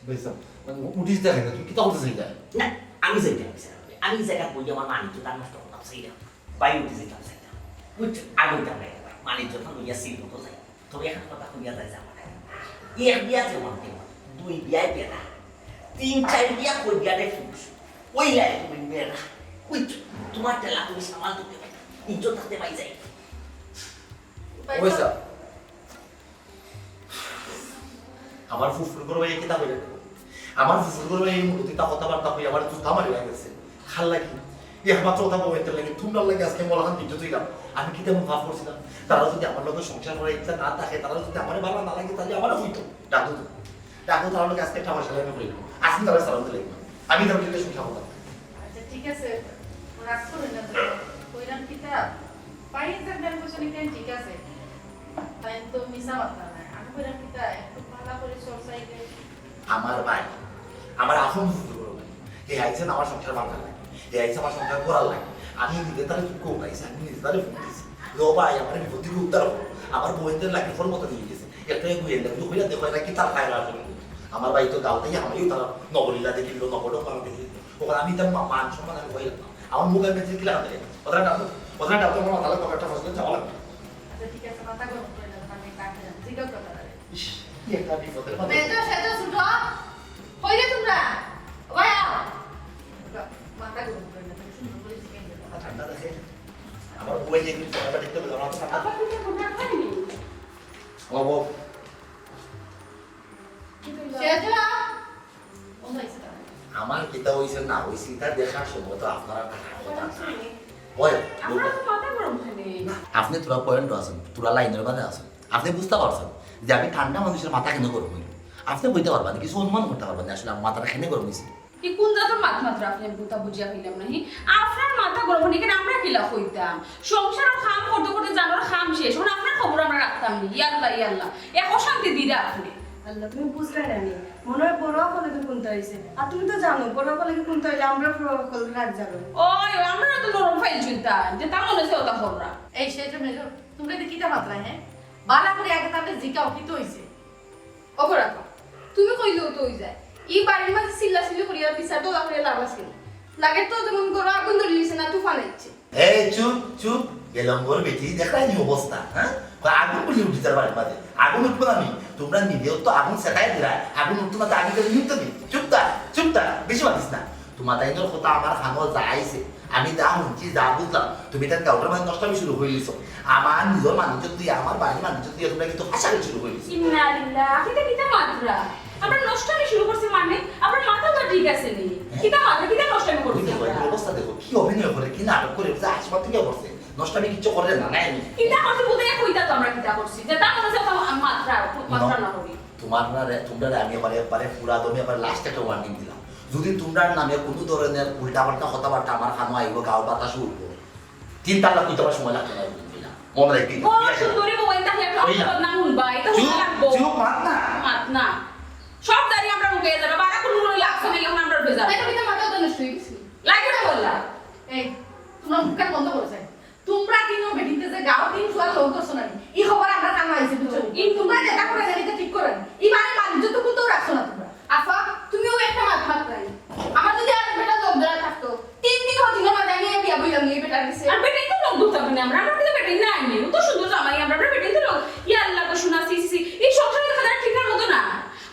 ভাইসাব, মানে উঠিস দেখা যায়, তুমি কিতা করতে চাইলে? না, আমি যাইতাম চাই না। আমি এই জায়গা বই আমার মানিজ্য তার নষ্ট করতাম চাই না। ভাই উঠি যাইতাম চাই না। বুঝছো? আগে উঠতাম না ভাই। মানিজ্য তো লইয়া সিল মতো যাই। তবে এখন কথা কইয়া যায় যাবো না। এক বিয়া যে মন কেমন, দুই বিয়ায় বেটা, তিন চার বিয়া কই বিয়া রে ফুস। ওই লাগে তুমি মেয়েরা। বুঝছো? তোমার টেলা তুমি সামাল দিতে পারো। ইজ্জত থাকতে পাই যাই। ওই স্যার, আমার ফুফুর করে ভাই কিতা কইরা দেবো? আমার ফুফুর করে ভাই এই মুহূর্তে তা কথাবার্তা কই আমার জুতা মারি হয়ে গেছে। খাল লাগি, এই একমাত্র কথা বলতে লাগি, তোমরা লাগি আজকে মলাখান বিদ্যুৎ হইলাম। আমি কি তেমন পাপ করছিলাম? তারা যদি আমার লগে সংসার করার ইচ্ছা না থাকে, তারা যদি আমার ভালো না লাগে, তাহলে আমার হইতো। ডাকো তো, ডাকো, তারা লোক আজকে একটা পয়সা লাগে করিল। আজকে তারা সালাম দিলে আমি তার সাথে সংসার করতাম। আচ্ছা, ঠিক আছে, রাগ করে না তো। কইলাম কিতা, পাই এক্সাম দেন বসে নিতেন, ঠিক আছে। তাই তো মিছা মাত্রা নাই। আমি কইলাম কিতা, একটু ভালো করে চর্চা ইলে। আমার ভাই, আমার আসল বুঝতে পারো ভাই। হে আইছেন আমার সংসার ভাঙার লাগে, হে আইছে আমার সংসার করার লাগে। আমি নিজে তারে দুঃখ উঠাইছি, আমি নিজে তারে ফোন দিছি। লো ভাই, আমার বিপদ থেকে উদ্ধার করো। আমার বউদের লাগে ফোন মতো দিয়ে গেছে। একটা গুয়ের লাগে, দুঃখ হইয়া দেখো, এটা কি তার খায় না আসলে। আমার ভাই তো গাল থেকে হামাইও তারা নবলীলা দেখিল, নবডক বানা দেখিল। ওখানে আমি তার মা-, মান সম্মান আমি হইলাম না। আমার মুখ আমি ঠিক লাগবে। ওদের ডাক্তার, ওদের ডাক্তার আমার মাথা লাগবে, একটা ফসল যাওয়া লাগবে। আচ্ছা, ঠিক আছে, মাথা গরম করে না, আমি কাকে জানি, জিজ্ঞাসা করতে পারে। ইস, কি একটা বিপদের কথা। বেটা, সেটা শুনো। কই রে তোমরা? ও ভাই, আও। মাথা গরম করে না, তুমি সুন্দর করে জিজ্ঞাসা করো। ঠান্ডা দেখে আমার বউয়ে যে কিন্তু ঠান্ডা দেখতে পেলাম, আমার তো ঠান্ডা। আবার তুমি কোনটা খাইনি? ও বউ, সেটা ও ভাই, সেটা। আমার কিতা হইছে না হইছে, এটা দেখার সময় তো আপনারা কথা। ওই, আমার তো মাথা গরম খানি। আপনি তোরা পয়েন্ট আছেন, তোরা লাইনের মাঝে আছেন। আপনে বুঝতা পারছইন যে আমি ঠান্ডা মানুষর মাথা কেনে গরম অইলো? আপনে কইতা পারবা নি, কিছু অনুমান করতা পারবা নি আসলে আমার মাথাটা কেনে গরম অইছে? ই কুন জাতর মাত মাতরা আপনে, আমি কুন্তা বুঝিয়া পাইলাম না। হি, আপনার মাথা গরম অইলে কেনে আমরা কিলা কইতাম? সংসারর কাম করতে করতে জানর কাম শেষ, অখন আপনার খবর আমরা রাখতাম নি। ইয়াল্লা, ইয়াল্লা, এক অশান্তি দিরা আপনে। আল্লাহ, তুমি বুঝরায় না নি? মনে অয় বড় অকলর কুন্তা অইছে। আর তুমি তো জানো, বড় অকলর কুন্তা অইলে আমরার বড় অকল রাগ যাবে। ওই, ওই, আমরা তো নরম ফাইল চুলতা, যেতা মনে অয় অতা কররা। এই সেজো মেজো, তুমরা ইতা কিতা মাতরায়, হে? ভালা করি আগে তারে জিকাও, কিতা অইছে? অপরাধ, তুমি কইলেও তো অই যায়। ই বাড়ির মাঝে চিল্লাচিল্লি করিয়া বিচার দলা করিয়া লাভ আছে নি? লাগের তো যেমন ঘরো আগুন ধরি দিছে না, তুফান আইছে। এই চুপ, চুপ, বেলম্বর বেটি, দেখরায় নি অবস্থা, হ্যাঁ? কয় আগুন বুলে উঠি যার বাড়ির মাঝে। আগুন উঠবো না নি? তুমরা নিজেও তো আগুন সেকাই দিরায়, আগুন উঠতো না তো আগুন ধরে নিতে নি। চুপ থাক, চুপ থাক, বেশি মাতিস না। তুমার তাইনর কথা আমার কানো যা আইছে, আমি যা হুনছি, যা বুঝলাম, তুমি তার গাউটার মাঝে নষ্টামি শুরু করি দিছো। আমার নিজর মানুষ দিয়া, আমার বাড়ির মানুষ দিয়া তুমরা কিন্তু হাসাহাসি শুরু করি দিছো। ইন্না লিল্লাহ, কিতা কিতা মাতরা? আমরা নষ্টামি শুরু করছি মানে? আমরার মাথা তো ঠিক আছে নি। কিতা মাতরা, কিতা নষ্টামি করছি বুঝতে পারি, আমরা? অবস্থা দেখো, কি অভিনয় করে, কি নাটক করে, বুঝে আসবা তুমি করছে। নষ্টামি কিচ্ছু করে না, নাই নি। কিতা করছি বুঝে কইতা তো আমরা কিতা করছি। যেতা মনে অয় অতা মাতরা, মাতরা না করি। তুমার না রে, তুমরারে আমি এবারে, এবারে পুরা দমে এবারে last একটা warning দিলাম। যদি তুমরার নামে কুনু ধরনের উল্টাপাল্টা কথাবার্তা আমার কানো আইবো, গাও বাতাস উঠবো, তিন তালা কইতে আমার সময় লাগতো না, বুঝলি না? মনে রাখবি। বড় সুন্দরী বউ, এই তাকে একটা চুপ। বদনাম হুনবা, এটা চুপ, হুনবা লাগবো। চুপ, মাত না। মাত না। সব জানি আমরা মুখে যাবে, বারা কুনু কুনু লাগছে না, এখন আমরা বেজার। তাই তো কিতা মাথা তো নষ্ট অই গেছে। লাগে না বললা। এই, তুমরা মুখ কান বন্ধ করো চাই। তুমরা তিনও বেটিন্তে যে গাও তিন ফুয়া লগ করছো না, ই খবর আমরার কানো আইছে, বুঝছো নি? ই তুমরা যেতা কররায় ইতা ঠিক কররায় না। ই বাড়ির মানুষ তো কুন্তাও রাখছো না তুমরা। আফা, তুমিও একটা মাত মাতরায়। আমার যদি আর বেটা লগ ধরা থাকতো, তিন দিন অয় দিনর মাঝে আমি বিয়া বইলাম নি ই বেটার গেছে। আর বেটাইন্তে লগ ধরতাম না আমরা, আমরা কিন্তু বেটাইন না আইনি। অত সুন্দর জামাই আমরা, আমরা বেটাইন্তে লগ। ইয়া আল্লাহ গো, শোনা, সি, সি, সি। ই সংসার খানা ঠিকার মতো না।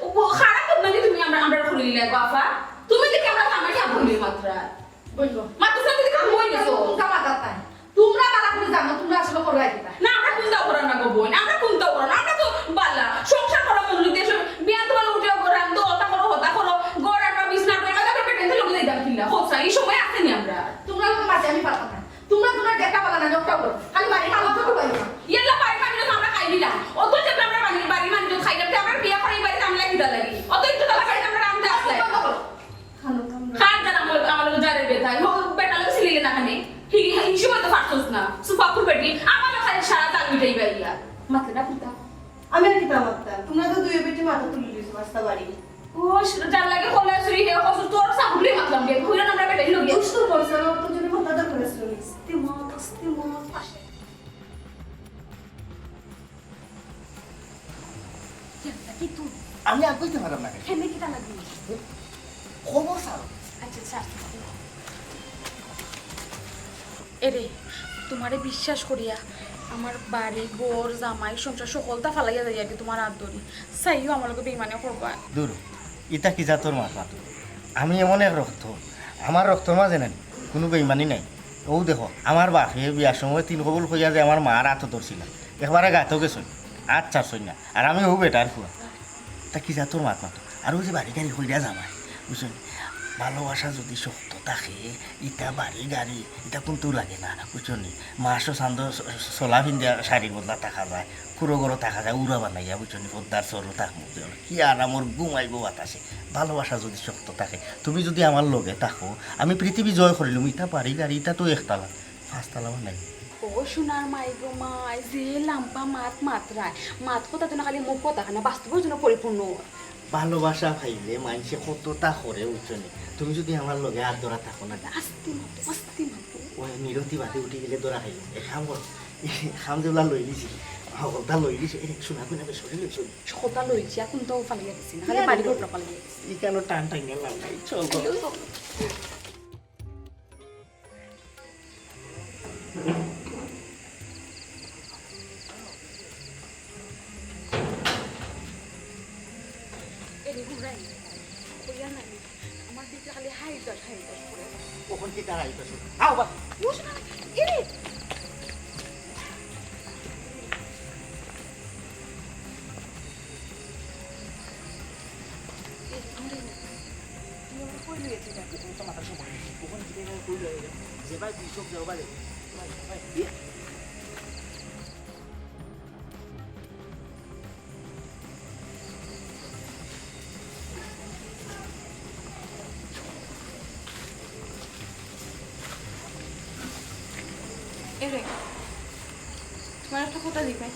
ও, ও, খারাপ বদনামি তুমি আমরা, আমরা করি দিলাই, বাফা। তুমি দেখি আমরা জামাই না বইলে মাতরায়। বইলো। মাতরায় যদি কাম হই গেছো। কুন্তা মাতাত নাই। তুমরা বালা করি জানো, তুমরা আসলে কররায় কিতা? না, আমরা কুন্তাও কররাম না গো বইন, আমরা কুন্তাও কররাম না, আমরা তো বালা, সংসার করা মনোযোগ দিয়া সব, বিয়ান তো বালা উঠিয়া করো, রান্ধো, অতা করো, হতা করো, ঘর আর বিছনা করে, আমরা বেটাইন্তে লগে যাইতাম কিলা? হোসা, ই সময় আছে নি আমরা? তুমরার লগে মাঝে আমি পারতাম না। তুমরা তুমরার যেতা বালা না, অতা করো। খালি বাড়ির মানুষ তো করো। ইয়াল্লা, বাড়ির মানুষ তো আমরা খাই দিলাম। অত যে আমরা বাড়ির, বাড়ির মানুষ খাই দিলাম, তে আমরা বিয়া করি বাড়িতে আমরা কিতা লাগি? অত একটু তালা বাড়িতে আমরা রান্ধতে আসলাই। বন্ধ করো। খানো তো আমরা। খান জানা আমার, আমার লগে যারে বেটা, ও বেটা লগে ছিলি না খানি। হি-, হি-, হিসেবে তো পারছস না। সুপাকুর বেটি, আমার লগে খালি সারা জাল মিটাই বাইয়া। মাতলে না কুন্তা? আমি আর কিতা মাততাম? তুমরা তো দুইও বেটি মাথা তুলি দিছো, আস্তা বাড়ি। ও, যার লাগে খোলা চুরি হে, কসু তোর সামনে মাতলাম রে। কইরা আমরা বেটাই লগে। দুষ্টু করছে না, তোর জন্য মাথা দরকার ছিল। আস্তে মাত, আস্তে মাত। কি তুই? আমি আর কইতে পারলাম না। কেনে কিতা লাগি? খবর ছাড়ো। আচ্ছা, ছাড়। এরে, তুমারে বিশ্বাস করিয়া আমার বাড়ি, ঘর, জামাই, সংসার সকলতা ফালাইয়া যাই আর কি তুমার আত ধরি। চাইও আমার লগে বেইমানি করবা। দূর, ইতা কি জাতর মাত মাতো? আমি এমন এক রক্ত, আমার রক্তর মাঝে নাই, কুনু বেইমানি নাই। অউ দেখো, আমার বাপে বিয়ার সময় তিন কবুল কইয়া যে আমার মার আতো ধরছিলা, একবারে গাতো গেছইন, আত ছাড়ছইন না। আর আমি অউ বেটার ফুয়া। তা কি জাতর মাত মাতো? আর অউ যে বাড়ি গাড়ি কইরা জামাই, বুঝছো নি? ভালোবাসা যদি শক্ত থাকে, ইতা বাড়ি গাড়ি, ইতা কুন্তাউ লাগে না, বুঝছো নি? মাসও চান্দো স-, স-, চলা ফিন্দিয়া শাড়ি বদলা থাকা যায়, কুড়ো ঘরো থাকা যায়, উড়া বানাইয়া, বুঝছো নি? পদ্মার চরো থাকমু, কি আরামর ঘুমাইবো বাতাসে। ভালোবাসা যদি শক্ত থাকে, তুমি যদি আমার লগে থাকো, আমি পৃথিবী জয় করিলুম, ইতা বাড়ি গাড়ি, ইতা তো একতলা। পাঁচতলা বানাই। ও সোনার মাই গো মাই, যে লাম্বা মাত মাতরায়, মাত কথা যেন খালি মুখ কথা না, বাস্তবর যেন পরিপূর্ণ। ভালোবাসা পাইলে মানষে কততা করে, বুঝছো নি? তুমি যদি আমার লগে আত ধরা থাকো না। আস্তে মাতো, আস্তে মাতো। ওই মিনতি বাদে উঠি গেলে ধরা খাইব। এক কাম কর, কাম যেগুলা লই দিছি, হকলতা লই দিছি, এই সোনা কইনা তো সরি লইছো। কথা লইছি, এখন তো ফালাইয়া দিছি না, খালি বাড়ি ঘর ফালাইয়া দিছি। ইখানো টান টাইনা লাভ নাই, চল তো। এরে হুরাই, কইয়া নাই, আমার দিকে খালি হাই দাস, হাই দাস করে। কখন কি তার আইতাছে? আও বা। বুঝ না, এরে। রে, তোমার একটা কথা জিকাই।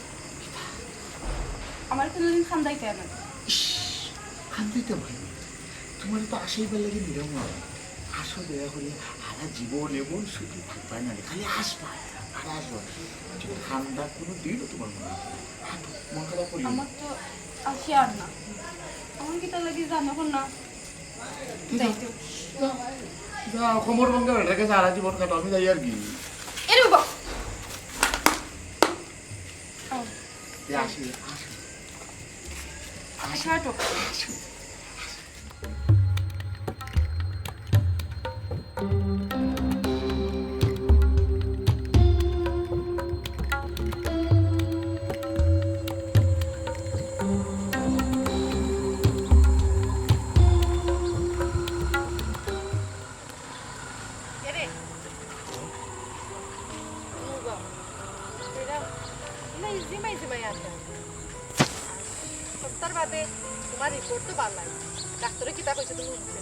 আমার কোনোদিন খান্দাইতে না। ইস, খান্দাইতে ভাই, তোমার তো আশাইবার লাগে নিরাম হয়। আসো দয়া করে, সারা জীবন এমন সুখে থাকবায় না, খালি আসবা আর আসবা। তুমি খান্দা কোনো দিনও তোমার মনে হয় না। হাঁটো, মন খারাপ করিও না। আমার তো আসি আর না। আমার কিতা লাগে জানো না? তুই যা, যাইতো। যা, যা, কোমর ভাঙ্গা বেটার কাছে সারা জীবন কাটাও, আমি যাই আর কি। এরে বাবা। আও। এ আসি, আসি। আসো, হাঁটো। আসি। এরে, নুগা, এরা, এরা জিমাই জিমাই আছে। সপ্তাহ বাদে তোমার রিপোর্ট তো বার লাগে। ডাক্তারে কিতা কইছে তুমি বুঝছো?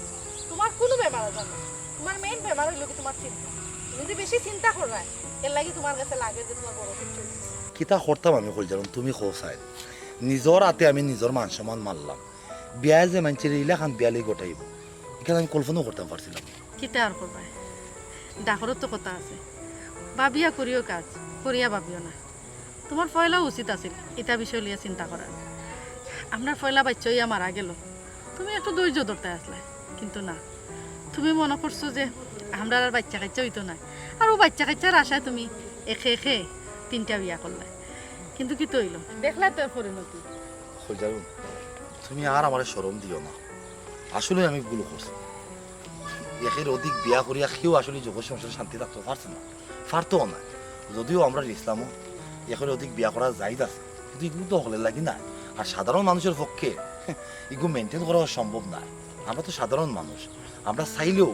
তোমার কোনো বেমার আজার নাই। তোমার মেইন বেমার হইলো কি তোমার চিন্তা। তুমি যে বেশি চিন্তা কররায়, এর লাগি তোমার কাছে লাগে যে তোমার বড় কিছু হইছে। কিতা করতাম আমি কইলাম, তুমি কও চাই। নিজর আতে আমি নিজর মান সম্মান মারলাম। বিয়ায় যে মানষের ইলাখান বিয়ালি ঘটাইব, ইখান আমি কল্পনাও করতাম পারছিলাম না। কিতা আর করবায়? ডাকরও তো কথা আছে। ভাবিয়া করিও কাজ, করিয়া ভাবিও না। তোমার পয়লা উচিত আছিল ইতা বিষয় লইয়া চিন্তা করার। আমরার পয়লা বাইচ্চা অইয়া মারা গেল, তুমি একটু ধৈর্য ধরতে আসলায়, কিন্তু না, তুমি মনে করছো যে আমরার আর বাইচ্চা কাইচ্চা অইতো না, আর অউ বাইচ্চা কাইচ্চার আশায় তুমি একে একে তিনটা বিয়া করলায়, কিন্তু কিতা অইলো? দেখলায় তো এর পরিণতি। কইলাম, তুমি আর আমারে শরম দিও না, আসলে আমি ভুল করছি। একের অধিক বিয়া করিয়া কেউ আসলে যুগর সংসারে শান্তি থাকতে পারছে না, পারতো না। যদিও আমরার ইসলামও একের অধিক বিয়া করা জায়েজ আছে, কিন্তু ইগু তো হকলর লাগি না। আর সাধারণ মানুষের পক্ষে ইগু মেইনটেইন করা সম্ভব না। আমরা তো সাধারণ মানুষ, আমরা চাইলেও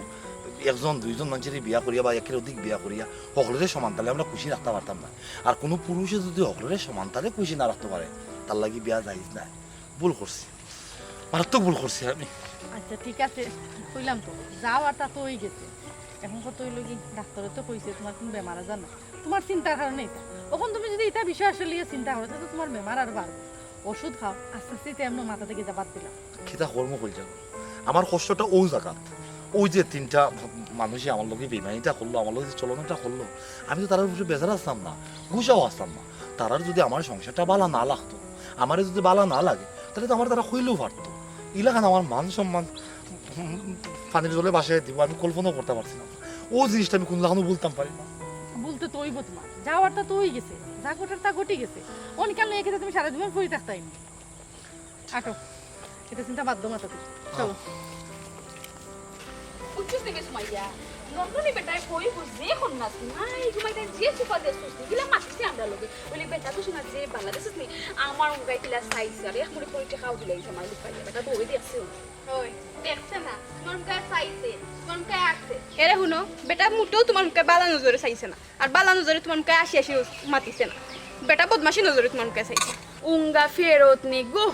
একজন দুইজন মানষরে বিয়া করিয়া বা একের অধিক বিয়া করিয়া হকলরে সমান তালে আমরা খুশি রাখতে পারতাম না। আর কোনো পুরুষে যদি হকলরে সমান তালে খুশি না রাখতে পারে, তার লাগি বিয়া জায়েজ না। ভুল করছি, মারাত্মক ভুল করছি আমি। আচ্ছা, ঠিক আছে, কইলাম তো, যা অওয়ার তা তো অই গেছে। এখন কথা অইলো কি, ডাক্তারে তো কইছে তোমার কোনো বেমার আজার না, তোমার চিন্তার কারণে ইতা। এখন তুমি যদি ইতা বিষয় আসলে ইয়ে চিন্তা করো, তাইলে তো তোমার বেমার আর বাড়বো। ওষুধ খাও, আস্তে আস্তে ইতা এমনে মাথা থাকি ইতা বাদ দিলাও। কিতা করমু কইলাম, আমার কষ্টটা অউ জাগাত। ওই যে তিনটা মানুষে আমার লগে বেইমানিটা করলো, আমার লগে যে চলনটা করলো, আমি তো তারার উপরে বেজার আসতাম না, গুছাও আসতাম না। তারার যদি আমার সংসারটা বালা না লাগতো, আমারে যদি বালা না লাগে, তাইলে তো আমারে তারা কইলেও পারতো। ইলাখান আমার মান সম্মান পানির জলে ভাসাইয়া দিবো, আমি কল্পনাও করতাম পারছি না। অউ জিনিসটা আমি কুনলাখানও ভুলতাম পারি না। ভুলতে তো অইবো তোমার, যা অওয়ার তা তো অই গেছে, যা ঘটার তা ঘটি গেছে। অখন কেনে এখানে তুমি সারা জীবন পড়ি থাকতায় নি? আটো, ইতা চিন্তা বাদ দেও মাথা থাকি। চলো। বুঝছস নি বে সুমাইয়া? লন্ডনি বেটায় কইবো যে কন্যা সুমাই, সুমাই তাই যে সুপা দেখছস নি, কিলা মাতিছে আমরার লগে। বলে, "বেটা তো শোনা যে বালা দেখছস নি, আমার মুখে কিলা চাইছে, আর এক মুড়ি পরিচয় খাও দিলে এই সময় লুকাইয়া, বেটা বউয়ে দেখছে।" ওই, দেখছে না, তোমার মুখে চাইছে, তোমার মুখে আসছে। এরে হুনো, বেটা মুটেও তোমার মুখে বালা নজরে চাইছে না। আর বালা নজরে তোমার মুখে আসি আসি মাতিছে না, বেটা বদমাশি নজরে তোমার মুখে চাইছে। উঙ্গা ফেরত নি গো,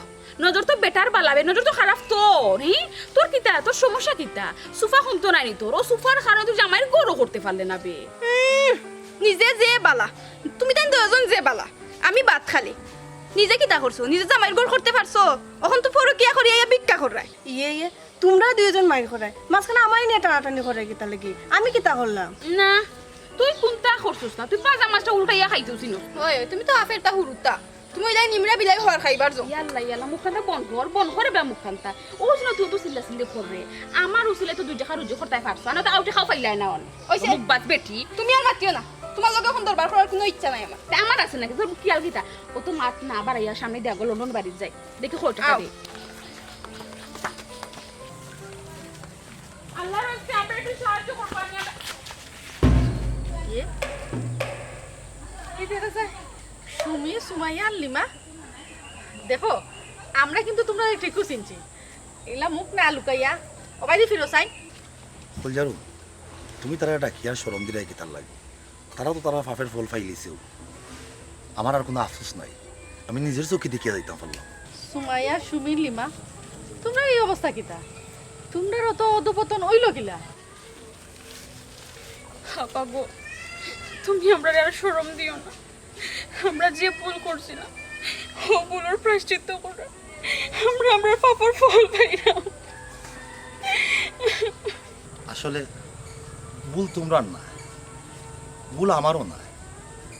নজর তো বেটার বালা বে, নজর তো খারাপ তোর, হি? তোর কিতা, তোর সমস্যা কিতা? সুফা কম তো নায় নি তোর, অউ সুফার কারণে তুই জামাইর ঘরও করতে পারলে না বে। উম, নিজে যে বালা, তুমি তাইন দুইজন যে বালা, আমি বাদ খালি। নিজে কিতা করছো? নিজে জামাইর ঘর করতে পারছো? অখন তো পরকিয়া করিয়া আইয়া ভিক্ষা কররায়। ইয়ে, ইয়ে, তুমরা দুইজন মাইর কররায়, মাঝখানে আমারে নিয়া টানাটানি কররায় কিতার লাগি? আমি কিতা করলাম? না, তুই কুনতা করছস না, তুই পাজা মাছটা উল্টাইয়া খাইতেও চিনস। ওই, ওই, তুমি তো আফেরতা হুরুতা, তুমি অইলায় নিমরা বিলাই হওয়ার খাইবার জো। ইয়াল্লা, ইয়াল্লা, মুখখানটা বন্ধ কর, বন্ধ কর বে মুখখানটা। ও শুনো, তুই তো চিল্লা চিল্লি কররে। আমার উসিলে তো দুই টাকা রুজি করতায় পারছো, আর না তো আউটে খাও পাইলায় না অন। ওই যে মুখ বাদ বেটি। তুমি আর মাতিও না, তোমার লগে অখন দরবার করার কুনু ইচ্ছা নাই আমার। তে আমার আছে নাকি? তোর খিয়াল কিতা? অত মাত না বাড়াইয়া সামনে দিয়া গো লন্ডন বাড়িত যাই। দেখি কয় টাকা আও। দেয়। আল্লাহর রাস্তে আমরা একটু সাহায্য করবো, আমি আমরা ইয়ে? এই দেখা যায় সুমি, সুমাইয়া আর লিমা। দেখো, আমরা কিন্তু তুমরারে ঠিকউ চিনছি। ইলা মুখ না লুকাইয়া, অবায়দি ফিরো চাই। কইলাম, তুমি তারারে ডাকিয়া শরম দিরায় কিতার লাগি? তারা তো তারার পাপের ফল পাইলিছেউ। আমার আর কুনু আফসোস নাই, আমি নিজর চউখে দেখিয়া যাইতাম পারলাম। সুমাইয়া, সুমি, লিমা, তুমরার ই অবস্থা কিতা? তুমরার অত অধঃপতন অইলো কিলা? আপা গো, তুমি আমরারে আর শরম দিও না। আমরা যে ভুল করছিলাম, ও ভুলর প্রায়শ্চিত্ত করা, আমরা আমরার পাপর ফল পাইলাম। আসলে ভুল তুমরার নায়, ভুল আমারও নায়,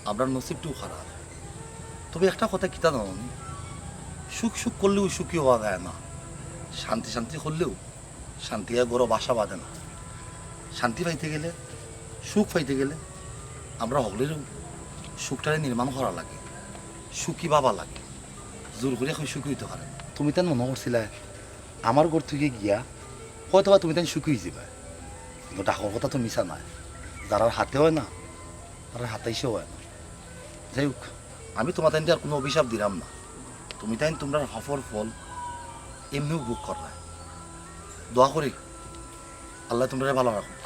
আমরার নসিবটাউ খারাপ। তবে একটা কথা কিতা জানো নি, সুখ সুখ করলেউ সুখী অওয়া যায় না, শান্তি শান্তি করলেউ শান্তি আর ঘরো বাসা বাঁধে না। শান্তি পাইতে গেলে, সুখ পাইতে গেলে আমরা হকলেরউ সুখটারে নির্মাণ করা লাগে, সুখী বাবা লাগে। জোর করিয়া কেউ সুখী অইতে পারে না। তুমি তাইন মনো করছিলায় আমার ঘর থাকি গিয়া হয়তোবা তুমি তাইন সুখী অইযিবায়, কিন্তু ডাকর কথা তো মিছা নায়, যারার হাতে অয় না, তারার হাতাইশেও অয় না। যাই হোক, আমি তুমরা তাইনরে আর কুনু অভিশাপ দিরাম না। তুমি তাইন তুমরার পাপর ফল এমনেউ ভোগ কররায়। দোয়া করি আল্লায় তুমরারে ভালা রাখউক।